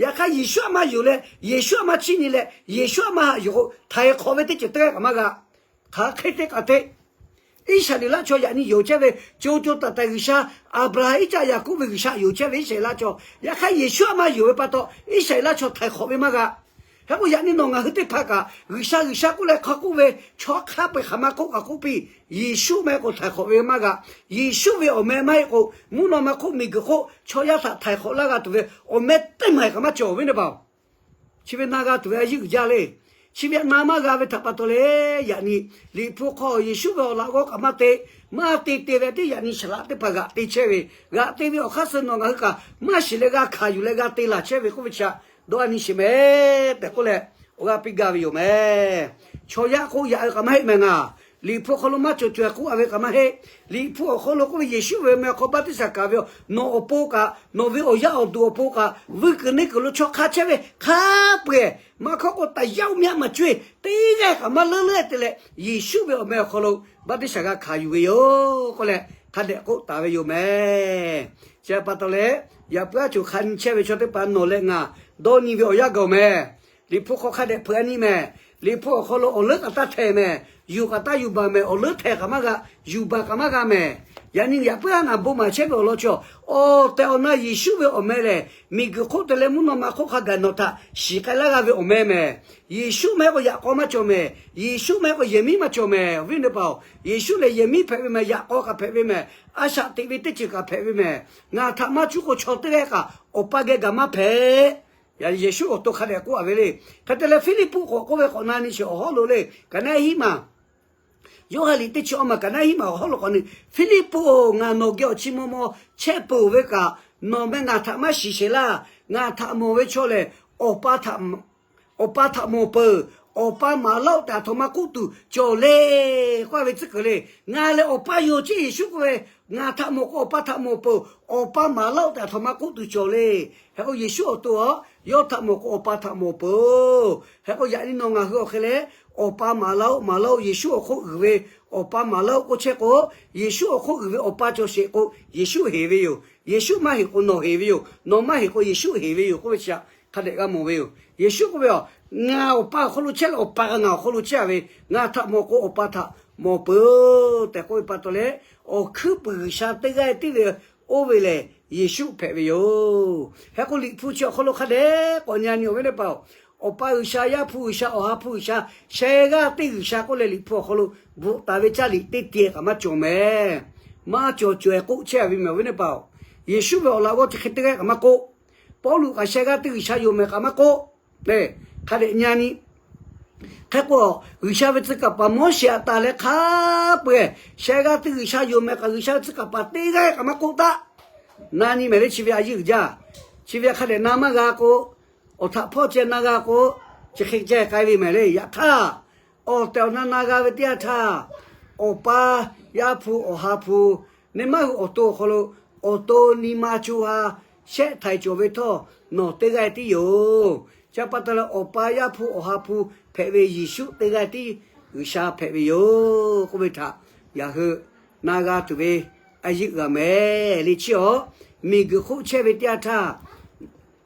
Yaꞈ hk'aˇ Yeˍsuˆ aꞈ maˇ yonˍ leh, Yeˍsuˆ aꞈ maˇ chiˇ nyi leh, Yeˍsuˆ aꞈ maˇ haꞈ yonˍ k'o htaiˍ hk'awꞈ ve teˇ ceuˬ teˇ g'aˇ kaꞈ maˇ g'a. Hk'aˬ hk'e te kaꞈ te, Iˉsaˍreˍlaˆ chaw yaꞈ nyi yonˍ chehˇ ve, co co taiˍ taiˍ G'uiˬsha, Aˍbraˍhanˍ, Iˉcaˆ, Yaˍkoˆ ve G'uiˬsha yonˍ chehˇ ve Iˉsaˍreˍlaˆ chaw, yaꞈ hk'aˇ Yeˍsuˆ aꞈ maˇ yonˍ ve pa taw Iˉsaˍreˍlaˆ chaw htaiˍ hk'awꞈ ve maˇ g'a. Hk'e k'o yaꞈ nyi nawˬ ngaˬ hui teˇ hpaˍ kaꞈ G'uiˬsha G'uiˬsha k'oˆ leh hk'a k'oˆ ve, chaw hk'a peu-eˬ hk'aˬ ma k'oˆ kaꞈ k'oˆ piˇ, Yeˍsuˆ maˇ heˆ k'o htaiˍ hk'awꞈ ve maˇ g'a. Yeˍsuˆ ve awˬ meh maˇ heˆ k'o mvuhˇ naw ma hk'oˆ miˬguiˬ hk'oˆ chaw yaˇ htaꞈ htaiˍ hk'awꞈ laˇ g'a tuˬ ve awˬ meh teˇ maˬ kaꞈ maˇ cawˬ ve teˇ hpaˍ-oˬ. Chi ve na g'a tuˬ ve a yeˇ uiˍ jaˇ le. Chi ve na maˇ g'a ve htaꞈ pa taw leh yaꞈ nyi Liꞈ hpu hk'aw Yeˍsuˆ ve awˬ laꞈ g'awˇ kaꞈ maˇ te, maˇ te te ve teˇ yaꞈ nyi shaˍlaꞈ teˇ hpaˍ g'aꞈ te chehˇ ve, g'aꞈ te ve awˬ hk'aˇ suh nawˬ ngaˬ hui kaꞈ maˇ shiˍ leh g'a hkanˍ yuˬ leh g'a te laˬ chehˇ ve k'oˆ ve chi htaꞈ dawˇ a nyi sheˍ mehˍ tehꞈ k'oˆ leh awˬ g'aˇ piˇ gaˇ ve yoˬ mehˍ. Chaw yaˇ k'oˆ yaꞈ ve kaꞈ maˇ heˆ mehˍ ngaˬ. Liꞈ hpu hk'aw lo maˇ cawˬ cawˬ k'oˆ a ve kaꞈ maˇ heˆ. Liꞈ hpu awˬ hk'aw lo k'oˆ ve Yeˍsuˆ ve meh awˬ hk'aw baˆtiˆsaˬ kaˍ ve yoˬ. Nawˬ awˬ pon kaꞈ, nawˬ ve awˬ yaˇ awˬ duˬ awˬ pon kaꞈ, vuiˇ kuiˬ neˇ kuiˬ lo chaw hk'a chehˇ ve hk'a peu-eˬ maˇ hkawˇ k'o taˍ yaˇ oˇ miˇ aꞈ maˍ co e teˇ g'aˇ kaꞈ maˇ leuˉ leuˉ te leh, Yeˍsuˆ ve awˬ meh awˬ hk'aw lo baˆtiˆsaˬ g'a hkanˍ yuˬ ve yoˬ k'oˆ leh hk'a dehꞈ k'oˆ taˍ ve yoˬ mehˍ. Chi pa taw leh, yaꞈ puiˉ aˉ coˬ hk'a nyi chehˇ ve chaw teˇ hpaˍ nawˬ leh ngaˬ dawˇ nyi ve awˬ yanˇ gaˬ-oˬ mehˍ. Liꞈ hpu hk'aw hk'a dehꞈ hpeuꞈ a nyi mehˍ. Liꞈ hpu awˬ hk'aw lo awˬ leuˉ kaꞈ taˇ htehˍ mehˍ. Yuˬ kaꞈ taˇ yuˬ baˬ mehˍ. Awˬ leuˉ htehˍ kaꞈ maˇ g'a, yuˬ baˬ kaꞈ maˇ g'a mehˍ. Yaꞈ nyi yaꞈ puiˉ haˉ ngaˬ bon maˍ chehˇ ve awˬ lawn chi, awˬ tehˬ awˬ na Yeˍsuˆ ve awˬ meh lehˬ, miˬguiˬ hk'oˆ te leh mvuhˇ naw ma hk'oˆ hk'a gaˬ nawˬ htaꞈ shiˍ k'ai laˇ g'a ve awˬ meh mehˍ. Yeˍsuˆ maˇ heˆ k'o yaꞈ k'aw maˇ cawˬ mehˍ. Yeˍsuˆ maˇ heˆ k'o yehˬ miˉ maˇ cawˬ mehˍ. Awˬ viˉ awˬ nyi teˇ hpaˍ-oˬ, Yeˍsuˆ lehˬ yehˬ miˉ hpehꞈ ve mehˍ, yaꞈ k'aw kaꞈ hpehꞈ ve mehˍ, a shaꞈ teꞈ ve teˇ ceuˬ kaꞈ hpehꞈ ve mehˍ. Ngaˬ htaꞈ maˇ cuˉ k'o chaw teˇ g'aˇ kaꞈ Awˬ pa geh gaˬ maˇ hpehꞈ. Yaꞈ Yeˍsuˆ awˬ to hk'a dehꞈ k'oˆ a ve le. Hk'e te leh Hpiˇliˇpuˆ k'awꞈ k'oˆ ve k'awꞈ na nyi sheˍ awˬ hawˉ lo le, kaꞈ naˉ hiˉ maˬ Yoˇhanˬ liꞈ teˇ chi awˇ maˬ kaꞈ naˉ hiˉ maˬ awˬ hawˉ lo k'awꞈ na nyi, Hpiˇliˇpuˆ-oˬ, ngaˬ nawˬ geh awˬ chi maw maw chehˇ peuˬ ve kaꞈ, nawˬ meh ngaˬ htaꞈ maˇ shiˍ sheˍ laˇ. Ngaˬ htaꞈ mawˬ ve chaw lehˬ, Awˬ pa htaꞈ mawˬ peuˬ. Awˬ pa maˍ laˇ-oˆ tehꞈ aˬ htoꞈ ma k'oˆ tuˬ cawˬ le. K'oˆ ve tcuhˉ kuiˬ le, ngaˬ lehˬ Awˬ pa yoˬ ceˇ Yeˍsuˆ k'oˆ ve, ngaˬ htaꞈ mawˬ k'o Awˬ pa htaꞈ mawˬ peuˬ. Awˬ pa maˍ laˇ-oˆ tehꞈ aˬ htoꞈ ma k'oˆ tuˬ cawˬ le. Hk'e k'o Yeˍsuˆ awˬ to a, yawˇ htaꞈ mawˬ k'o Awˬ pa htaꞈ mawˬ peuˬ. Hk'e k'o yaꞈ nyi nawˬ ngaˬ hui awˬ hk'e leh, Awˬ pa maˍ laˇ-oˆ, maˍ laˇ-oˆ, Yeˍsuˆ awˬ hk'oˆ uiˍ ve Awˬ pa maˍ laˇ-oˆ k'oˆ chehˇ k'o, Yeˍsuˆ awˬ hk'oˆ uiˍ ve Awˬ pa cawˬ sheˍ k'o, Yeˍsuˆ heˍ ve yoˬ. Yeˍsuˆ maˇ heˍ k'o nawˬ heˍ ve yoˬ. Nawˬ maˇ heˍ k'o Yeˍsuˆ heˍ ve yoˬ k'oˆ ve chi htaꞈ hk'a dehꞈ g'a mawˬ ve yoˬ. Yeˍsuˆ k'oˆ ve a, ngaˬ Awˬ pa awˬ hk'aw lo chehˇ leh Awˬ pa kaꞈ ngaˬ awˬ hk'aw lo chehˇ a ve, ngaˬ htaꞈ mawˬ k'o Awˬ pa htaꞈ mawˬ peuˬ tehꞈ k'oˆ ve pa taw leh, awˬ hkuiˉ puiˍ G'uiˬsha teˇ g'aˇ tiˉ ve oˇ ve lehˬ Yeˍsuˆ hpehꞈ ve yoˬ. Hk'e k'o Liꞈ hpu chi awˬ hk'aw lo hk'a dehꞈ k'awꞈ nyi a nyi awˬ viˉ teˇ hpaˍ-oˬ, Awˬ pa G'uiˬsha, Yaˇ hpu G'uiˬsha, Awˬ ha hpu G'uiˬsha, sheh g'aˇ teˇ G'uiˬsha k'oˆ leh Liꞈ hpu awˬ hk'aw lo bvuhꞈ taˍ ve caˇ liꞈ teˇ tiꞈ kaꞈ maˇ cawˬ mehˍ. Maˇ cawˬ cawˬ-e k'oˆ chehˇ a ve mehˍ awˬ viˉ teˇ hpaˍ-oˬ, Yeˍsuˆ ve awˬ laꞈ g'awˇ chi hk'e teˇ g'aˇ kaꞈ maˇ k'oˆ. Pawˇluꞈ kaꞈ sheh g'aˇ teˇ G'uiˬsha yoˬ mehˍ kaꞈ maˇ k'oˆ. Hk'a dehꞈ nyi a nyi. Hk'e k'o, G'uiˬsha ve tcuh kaˍ paˍ Moˉseˍ aꞈ taˍ leh hk'a peu-eˬ sheh g'aˇ teˇ G'uiˬsha yoˬ mehˍ kaꞈ G'uiˬsha ve tcuh kaˍ paˍ teˇ g'aˇ kaꞈ maˇ k'oˆ taˆ. Na nyi mehˍ le, chi ve a yeˇ uiˍ jaˇ. Chi ve hk'a dehꞈ na maˇ g'a k'o, awˬ htaꞈ hpawˇ ceh na g'a k'o, chi hk'e ceh k'ai ve mehˍ le. Yaꞈ hk'aˇ, awˬ tehˬ awˬ na na g'a ve teˇ yanˇ htaˇ, Awˬ pa, Yaˇ hpu, Awˬ ha hpu, nyi maˇ hui awˬ to awˬ hk'aw lo awˬ to nyi ma co ha shehˆ htaiˍ cawˬ ve htawˇ, nawˬ teˇ g'aˇ tiˉ yoˬ. Chi pa taw leh Awˬ pa, Yaˇ hpu, Awˬ ha hpu hpehꞈ ve Yeˍsuˆ teˇ g'aˇ tiˉ G'uiˬsha hpehꞈ ve yoˬ k'oˆ ve htaꞈ ngaˬ hui na g'a tuˬ ve a yeˇ g'a mehˍ le. Chi awˬ miˬguiˬ hk'oˆ chehˇ ve teˇ yanˇ htaˇ,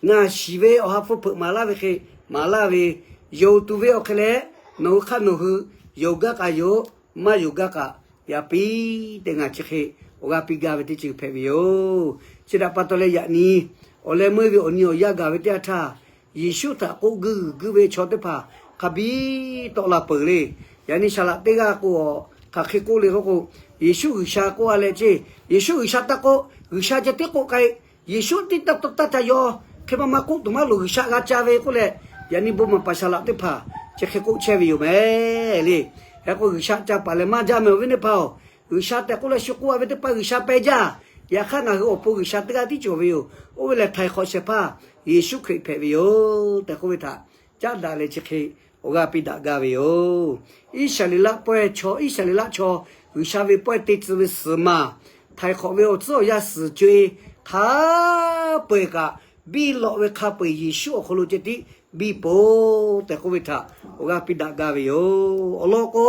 ngaˬ shiˍ ve Awˬ ha hpu hpeuꞈ maˍ laˇ ve hk'e maˍ laˇ ve, yonˍ tuˬ ve awˬ hk'e leh, nawˬ hui hk'aˇ nawˬ hui yonˍ gaˇ k'aꞈ yoˬ, maˇ yonˍ gaˇ k'aꞈ yaꞈ piˇ tehꞈ ngaˬ chi hk'e awˬ g'aˇ piˇ gaˇ ve teˇ ceuˬ hpehꞈ ve yoˬ. Chi htaꞈ pa taw leh yaꞈ nyi awˬ leh meuˇ ve awˬ nyi awˬ yanˇ gaˬ ve teˇ yanˇ htaˇ, Yeˍsuˆ htaꞈ k'oˆ guiˇ g'uiˬ guiˇ ve chaw teˇ hpaˍ hk'a biˇ tawˆ la peuˬ le. Yaꞈ nyi saˍ laꞈ teˇ g'aˇ k'o, hk'aˬ hk'e k'oˆ le k'oˆ k'o, Yeˍsuˆ G'uiˬsha k'oˆ a leh ceˇ, Yeˍsuˆ G'uiˬsha taˇ k'oˆ, G'uiˬsha ceh tiˉ k'oˆ k'ai, Yeˍsuˆ tiˉ taˇ taˇ ca yaw, hk'e maˇ maˇ k'oˆ tuˬ maˇ loˍ, G'uiˬsha g'a ca ve k'oˆ leh, yaꞈ nyi bon maˍ paˍ saˍ laꞈ teˇ hpaˍ chi hk'e k'oˆ chehˇ ve yoˬ mehˍ le. Hk'e k'o G'uiˬsha ca paˍ lehˬ maˇ jaˇ mehˍ awˬ viˉ teˇ hpaˍ-oˬ, G'uiˬsha tehꞈ k'oˆ leh shu k'oˆ a ve teˇ hpaˍ G'uiˬsha pehˇ jaˇ. Yaꞈ hk'aˇ ngaˬ hui awˬ pon G'uiˬsha teˇ g'aˇ tiˉ cawˬ ve yoˬ. Oˇ ve lehˬ htaiˍ hk'awꞈ shehˍ hpaˇ Yeˍsuˆ Hkriꞈ hpehꞈ ve yoˬ tehꞈ k'oˆ ve htaꞈ caˉ daꞈ leh chi hk'e awˬ g'aˇ piˇ daꞈ gaˇ ve yoˬ. Iˉsaˍreˍlaˆ pawehˇ chaw, Iˉsaˍreˍlaˆ chaw G'uiˬsha ve pawehˇ te tcuh ve suhˍ maˬ, htaiˍ hk'awꞈ ve awˬ tcuhˉ awˬ yanˇ suhˍ co-e hk'a peu-eˬ kaꞈ, biˇ lawꞈ ve hk'a peu-eˬ Yeˍsuˆ awˬ hk'aw lo ceh tiˉ biˇ peuˬ tehꞈ k'oˆ ve htaꞈ awˬ g'aˇ piˇ daꞈ gaˇ ve yoˬ. Awˬ lawn k'o,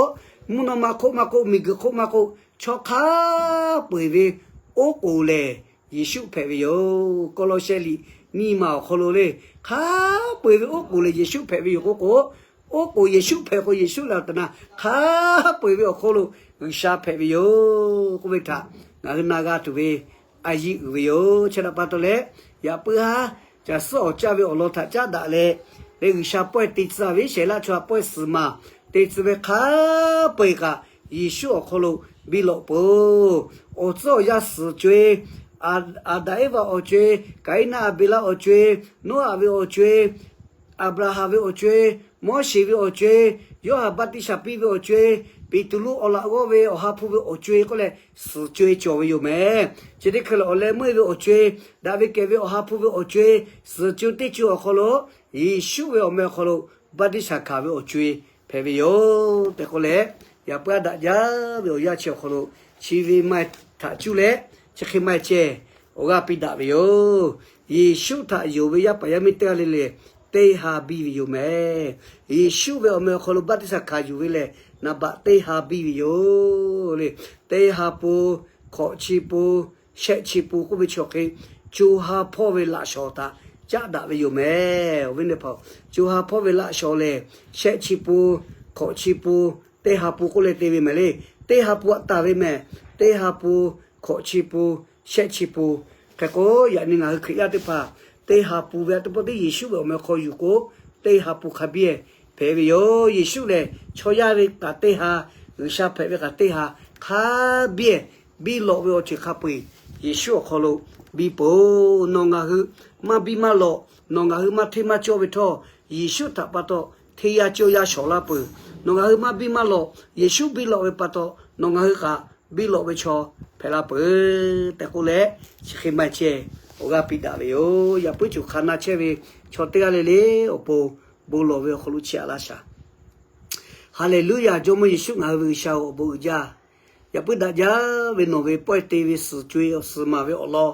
mvuhˇ naw ma hk'oˆ maˇ k'oˆ, miˬguiˬ hk'oˆ maˇ k'oˆ, chaw hk'a peu-eˬ ve oˉ k'oˍ lehˬ Yeˍsuˆ hpehꞈ ve yoˬ. Kawˇlawˇsehˇ liꞈ nyiˇ maˬ awˬ hk'aw lo le, hk'a peu-eˬ ve oˉ k'oˍ lehˬ Yeˍsuˆ hpehꞈ ve yoˬ k'oˆ k'o, oˉ k'oˍ Yeˍsuˆ hpehꞈ k'o Yeˍsuˆ lehˬ awˬ tehˬ na hk'a peu-eˬ ve awˬ hk'aw lo G'uiˬsha hpehꞈ ve yoˬ k'oˆ ve htaꞈ ngaˬ hui na g'a tuˬ ve a yiˇ uiˍ ve yoˬ. Chi htaꞈ pa taw leh, yaꞈ puiˉ haˉ caˬ suhˉ awˬ caˇ ve awˬ lawn htaꞈ caˉ daꞈ leh, leh G'uiˬsha pawehˇ te tcuh ve Iˉsaˍreˍlaˆ chaw ha pawehˇ suhˍ maˬ te tcuh ve hk'a peu-eˬ kaꞈ Yeˍsuˆ awˬ hk'aw lo biˇ lawꞈ peuˬ. Awˬ tcuhˉ awˬ yanˇ suhˍ co-e, Aˍdanˍ Eˇvaꞈ awˬ co-e, Kaˍiˉnaˆ Aˍbeˍlaˆ awˬ co-e, Noˉaꞈ ve awˬ co-e, Aˍbraˍhanˍ ve awˬ co-e, Moˉseˍ ve awˬ co-e, Yoˇhanˬ baˆtiˆsaˬ piˇ ve awˬ co-e, Peˍteˍruˆ awˬ laꞈ g'awˇ ve awˬ ha hpu ve awˬ co-e k'oˆ leh, suhˍ co-e cawˬ ve yoˬ mehˍ. Chi teˇ hkui lehˬ, awˬ leh meuˇ ve awˬ co-e, daꞈ ve kehˬ ve awˬ ha hpu ve awˬ co-e, suhˍ co teˇ co awˬ hk'aw lo, Yeˍsuˆ ve awˬ meh awˬ hk'aw lo baˆtiˆsaˬ hkanˍ ve awˬ co-e hpehꞈ ve yoˬ tehꞈ k'oˆ leh, yaꞈ puiˉ haˉ daꞈ jaˇ ve awˬ yanˇ chi awˬ hk'aw lo, chi ve maˇ htaꞈ cuˇ leh chi hk'e maˇ ceh awˬ g'aˇ piˇ daꞈ ve yoˬ. Yeˍsuˆ htaꞈ yonˍ ve yaˇ paˍ yaˇ miˇ teˇ g'aˇ le le, teˇ ha biˇ ve yoˬ mehˍ. Yeˍsuˆ ve awˬ meh awˬ hk'aw lo baˆtiˆsaˬ hkanˍ yuˬ ve lehˬ, naˍ baꞈ teˇ ha biˇ ve yoˬ le. Teˇ ha pun, hkawꞈ chi pun, shehˆ chi pun k'oˆ ve chaw hk'e, co ha hpawˇ ve laꞈ shawnˍ htaꞈ caˉ daꞈ ve yoˬ mehˍ. Awˬ viˉ teˇ hpaˍ, co ha hpawˇ ve laꞈ shawnˍ lehˬ, shehˆ chi pun, hkawꞈ chi pun, teˇ ha pun k'oˆ leh te ve mehˍ le. Teˇ ha pun aꞈ taˍ ve mehˍ. Teˇ ha pun, hkawꞈ chi pun, shehˆ chi pun. Hk'e k'o, yaꞈ nyi ngaˬ hui Hkriꞈ yaˇ teˇ hpaˍ teˇ ha pun ve a teˇ pawˆ teˇ Yeˍsuˆ ve awˬ meh hk'aw yuˬ k'o, teˇ ha pun hk'a biˇ hpehꞈ ve yoˬ. Yeˍsuˆ lehˬ chaw yaˇ ve kaꞈ teˇ ha, G'uiˬsha hpehꞈ ve kaꞈ teˇ ha, hk'a biˇ biˇ lawꞈ ve awˬ ceuˬ hk'a peu-eˬ Yeˍsuˆ awˬ hk'aw lo biˇ peuˬ-oˬ. Nawˬ ngaˬ hui maˇ biˇ maˇ lawꞈ, nawˬ ngaˬ hui maˇ hteˇ maˇ cawˇ ve htawˇ, Yeˍsuˆ htaꞈ pa taw hteˇ yaˇ cawˇ yaˇ shawˍ laˇ peuˬ. Nawˬ ngaˬ hui maˇ biˇ maˇ lawꞈ, Yeˍsuˆ biˇ lawꞈ ve pa taw, nawˬ ngaˬ hui kaꞈ biˇ lawꞈ ve chaw hpehꞈ laˇ peuˬ tehꞈ k'oˆ leh, chi hk'e maˇ heˆ ceh awˬ g'aˇ piˇ daꞈ ve yoˬ. Yaꞈ puiˉ coˬ hk'a na chehˇ ve chaw teˇ g'aˇ le le awˬ pon bon lawˬ ve awˬ hk'aw lo chiˇ aꞈ laˇ shaˍ. Haˍleˍluˇyaˍ, Jawˇmawˇ Yeˍsuˆ ngaˬ hui ve G'uiˬsha-oˬ, awˬ bon uiˍ jaˇ. Yaꞈ puiˉ daꞈ jaˇ ve nawˬ ve pawehˇ te ve suhˍ co-e awˬ suhˍ maˍ ve awˬ lawn,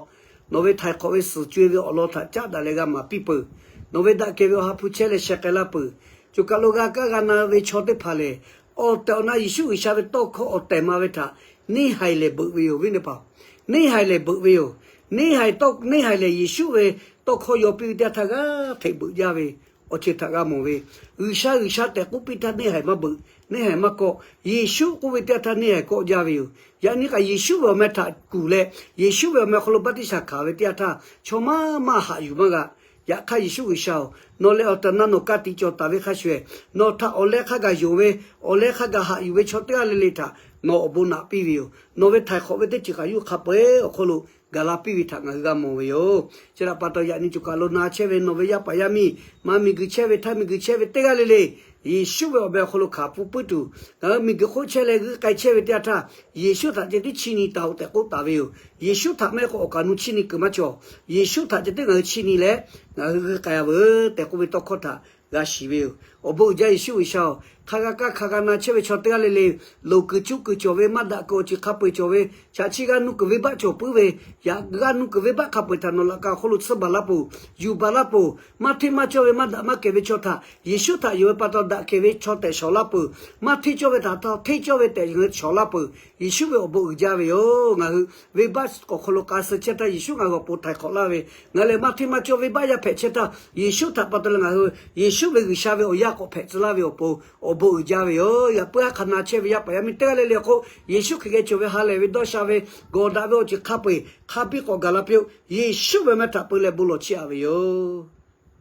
nawˬ ve htaiˍ hk'awꞈ ve suhˍ co-e ve awˬ lawn htaꞈ caˉ daꞈ leh g'a maˍ piˇ peuˬ. Nawˬ ve daꞈ kehˬ ve Awˬ ha hpu chehˇ leh sheh k'ai laˇ peuˬ. Coˬ kaˬ lo g'a kaˇ g'a na ve chaw teˇ hpaˍ lehˬ, awˬ tehˬ awˬ na Yeˍsuˆ G'uiˬsha ve tawˇ hkawˇ awˬ tehˬ ma ve htaꞈ neˇ haiˬ lehˬ beuꞈ ve yoˬ. Viˉ nyi paˍ, neˇ haiˬ lehˬ beuꞈ ve yoˬ. Neˇ haiˬ tawˇ, neˇ haiˬ lehˬ Yeˍsuˆ ve tawˇ hkawˇ yaw piˇ ve teˇ yanˇ htaˇ g'aˇ hteꞈ beuꞈ jaˇ ve awˬ ceuˬ htaꞈ g'a mawˬ ve. G'uiˬsha, G'uiˬsha tehꞈ k'oˆ piˇ htaˇ neˇ haiˬ maˇ beuꞈ, neˇ haiˬ maˇ kawˆ. Yeˍsuˆ k'oˆ ve teˇ yanˇ htaˇ neˇ haiˬ kawˆ jaˇ ve yoˬ. Yaꞈ nyi kaꞈ Yeˍsuˆ ve awˬ meh htaꞈ kuˬ leh, Yeˍsuˆ ve awˬ meh awˬ hk'aw lo baˆtiˆsaˬ hkanˍ ve teˇ yanˇ htaˇ, chaw maˇ maˇ haꞈ yuˬ maˇ g'a. Yaꞈ hk'aˇ Yeˍsuˆ G'uiˬsha-oˬ, nawˬ lehˬ awˬ tehˬ awˬ na nawˬ ka tiꞈ cawˬ taˍ ve hk'a shuˍ, nawˬ htaꞈ awˬ leh hk'a gaˬ yonˍ ve, awˬ leh hk'a gaˬ haꞈ yuˬ ve chaw teˇ g'aˇ le le htaꞈ nawˬ awˬ bon naꞈ piˇ ve yoˬ. Nawˬ ve htaiˍ hk'awꞈ ve teˇ ceuˬ kaꞈ yawˇ hk'a peu-eˬ awˬ hk'aw lo gaˬ la piˇ ve htaꞈ ngaˬ hui g'a mawˬ ve yoˬ. Chi htaꞈ pa taw yaꞈ nyi coˬ kaˬ lo na chehˇ ve nawˬ ve yaˇ paˍ yaˇ miˇ, maˇ miˬguiˬ chehˇ ve htaˇ miˬguiˬ chehˇ ve teˇ g'aˇ le le, Yeˍsuˆ ve awˬ meh awˬ hk'aw lo hkanˍ pun puiˉ tuˬ, ngaˬ hui miˬguiˬ hk'oˆ chehˇ leh g'uiˇ k'ai chehˇ ve teˇ yanˇ htaˇ, Yeˍsuˆ htaꞈ ceh tiˉ chiˇ nyi taˍ-oꞈ tehꞈ k'oˆ taˍ ve yoˬ. Yeˍsuˆ htaꞈ maˇ heˆ k'o awˬ kaˍ awˬ nu chiˇ nyi kuiˬ maˇ cawˬ. Yeˍsuˆ htaꞈ ceh tiˉ ngaˬ hui chiˇ nyi leh, ngaˬ hui g'uiˇ k'ai-a veuˬ tehꞈ k'oˆ ve tawˇ hkawˇ htaꞈ g'a shiˍ ve yoˬ. Awˬ bon uiˍ jaˇ Yeˍsuˆ G'uiˬsha-oˬ, hk'a g'a kaˇ hk'a g'a na chehˇ ve chaw teˇ g'aˇ le le, loˍ kuiˬ cuˇ kuiˬ cawˬ ve, maˇ daꞈ kuiˬ awˬ ceuˬ hk'a peu-eˬ cawˬ ve, chaꞈ chi g'a nu kuiˬ venˇbaˆ cawˬ puiˉ ve, yaꞈ g'a nu kuiˬ venˇbaˆ hk'a peu-eˬ htaꞈ nawˬ laꞈ ka awˬ hk'oˆ lo tsuhˇ baˬ laˇ peuˬ, yuˬ baˬ laˇ peuˬ. Maˇ hteˇ maˇ cawˇ ve maˇ daꞈ maˇ kehˬ ve chaw htaꞈ Yeˍsuˆ htaꞈ yonˍ ve pa taw daꞈ kehˬ ve chaw tehꞈ shawˍ laˇ peuˬ. Maˇ hteˇ cawˇ ve htaꞈ hteˇ cawˇ ve tehꞈ shawˍ laˇ peuˬ. Yeˍsuˆ ve awˬ bon uiˍ jaˇ ve yoˬ. Ngaˬ hui venˇbaˆ k'awꞈ hk'aw lo k'a suh chehˇ htaˇ Yeˍsuˆ ngaˬ hui awˬ pon htaiˍ hk'awꞈ laˇ ve, ngaˬ lehˬ maˇ hteˇ maˇ cawˇ venˇbaˆ yaˇ hpehꞈ chehˇ htaˇ Yeˍsuˆ htaꞈ pa taw leh ngaˬ hui Yeˍsuˆ ve G'uiˬsha ve awˬ yaˇ k'awꞈ hpehꞈ tcuh laˇ ve awˬ pon awˬ bon uiˍ jaˇ ve yoˬ. Yaꞈ puiˉ haˉ hk'a na chehˇ ve yaˇ paˍ yaˇ miˇ teˇ g'aˇ le le awˬ hk'oˆ Yeˍsuˆ Hkriꞈ geh cawˬ ve ha lehˬ ve dawˇ sha ve gawˬ daꞈ ve awˬ ceuˬ hk'a peu-eˬ hk'a biˇ k'awꞈ gaˬ la piˇ-oˆ. Yeˍsuˆ ve meh htaꞈ peu leh bon lawˬ chiˇ aꞈ ve yoˬ.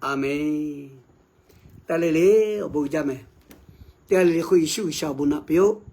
Aˬmenˍ. Teˇ g'aˇ le le awˬ bon uiˍ jaˇ meh. Teˇ g'aˇ le le hk'oˆ Yeˍsuˆ G'uiˬsha awˬ bon naꞈ piˇ-oˆ.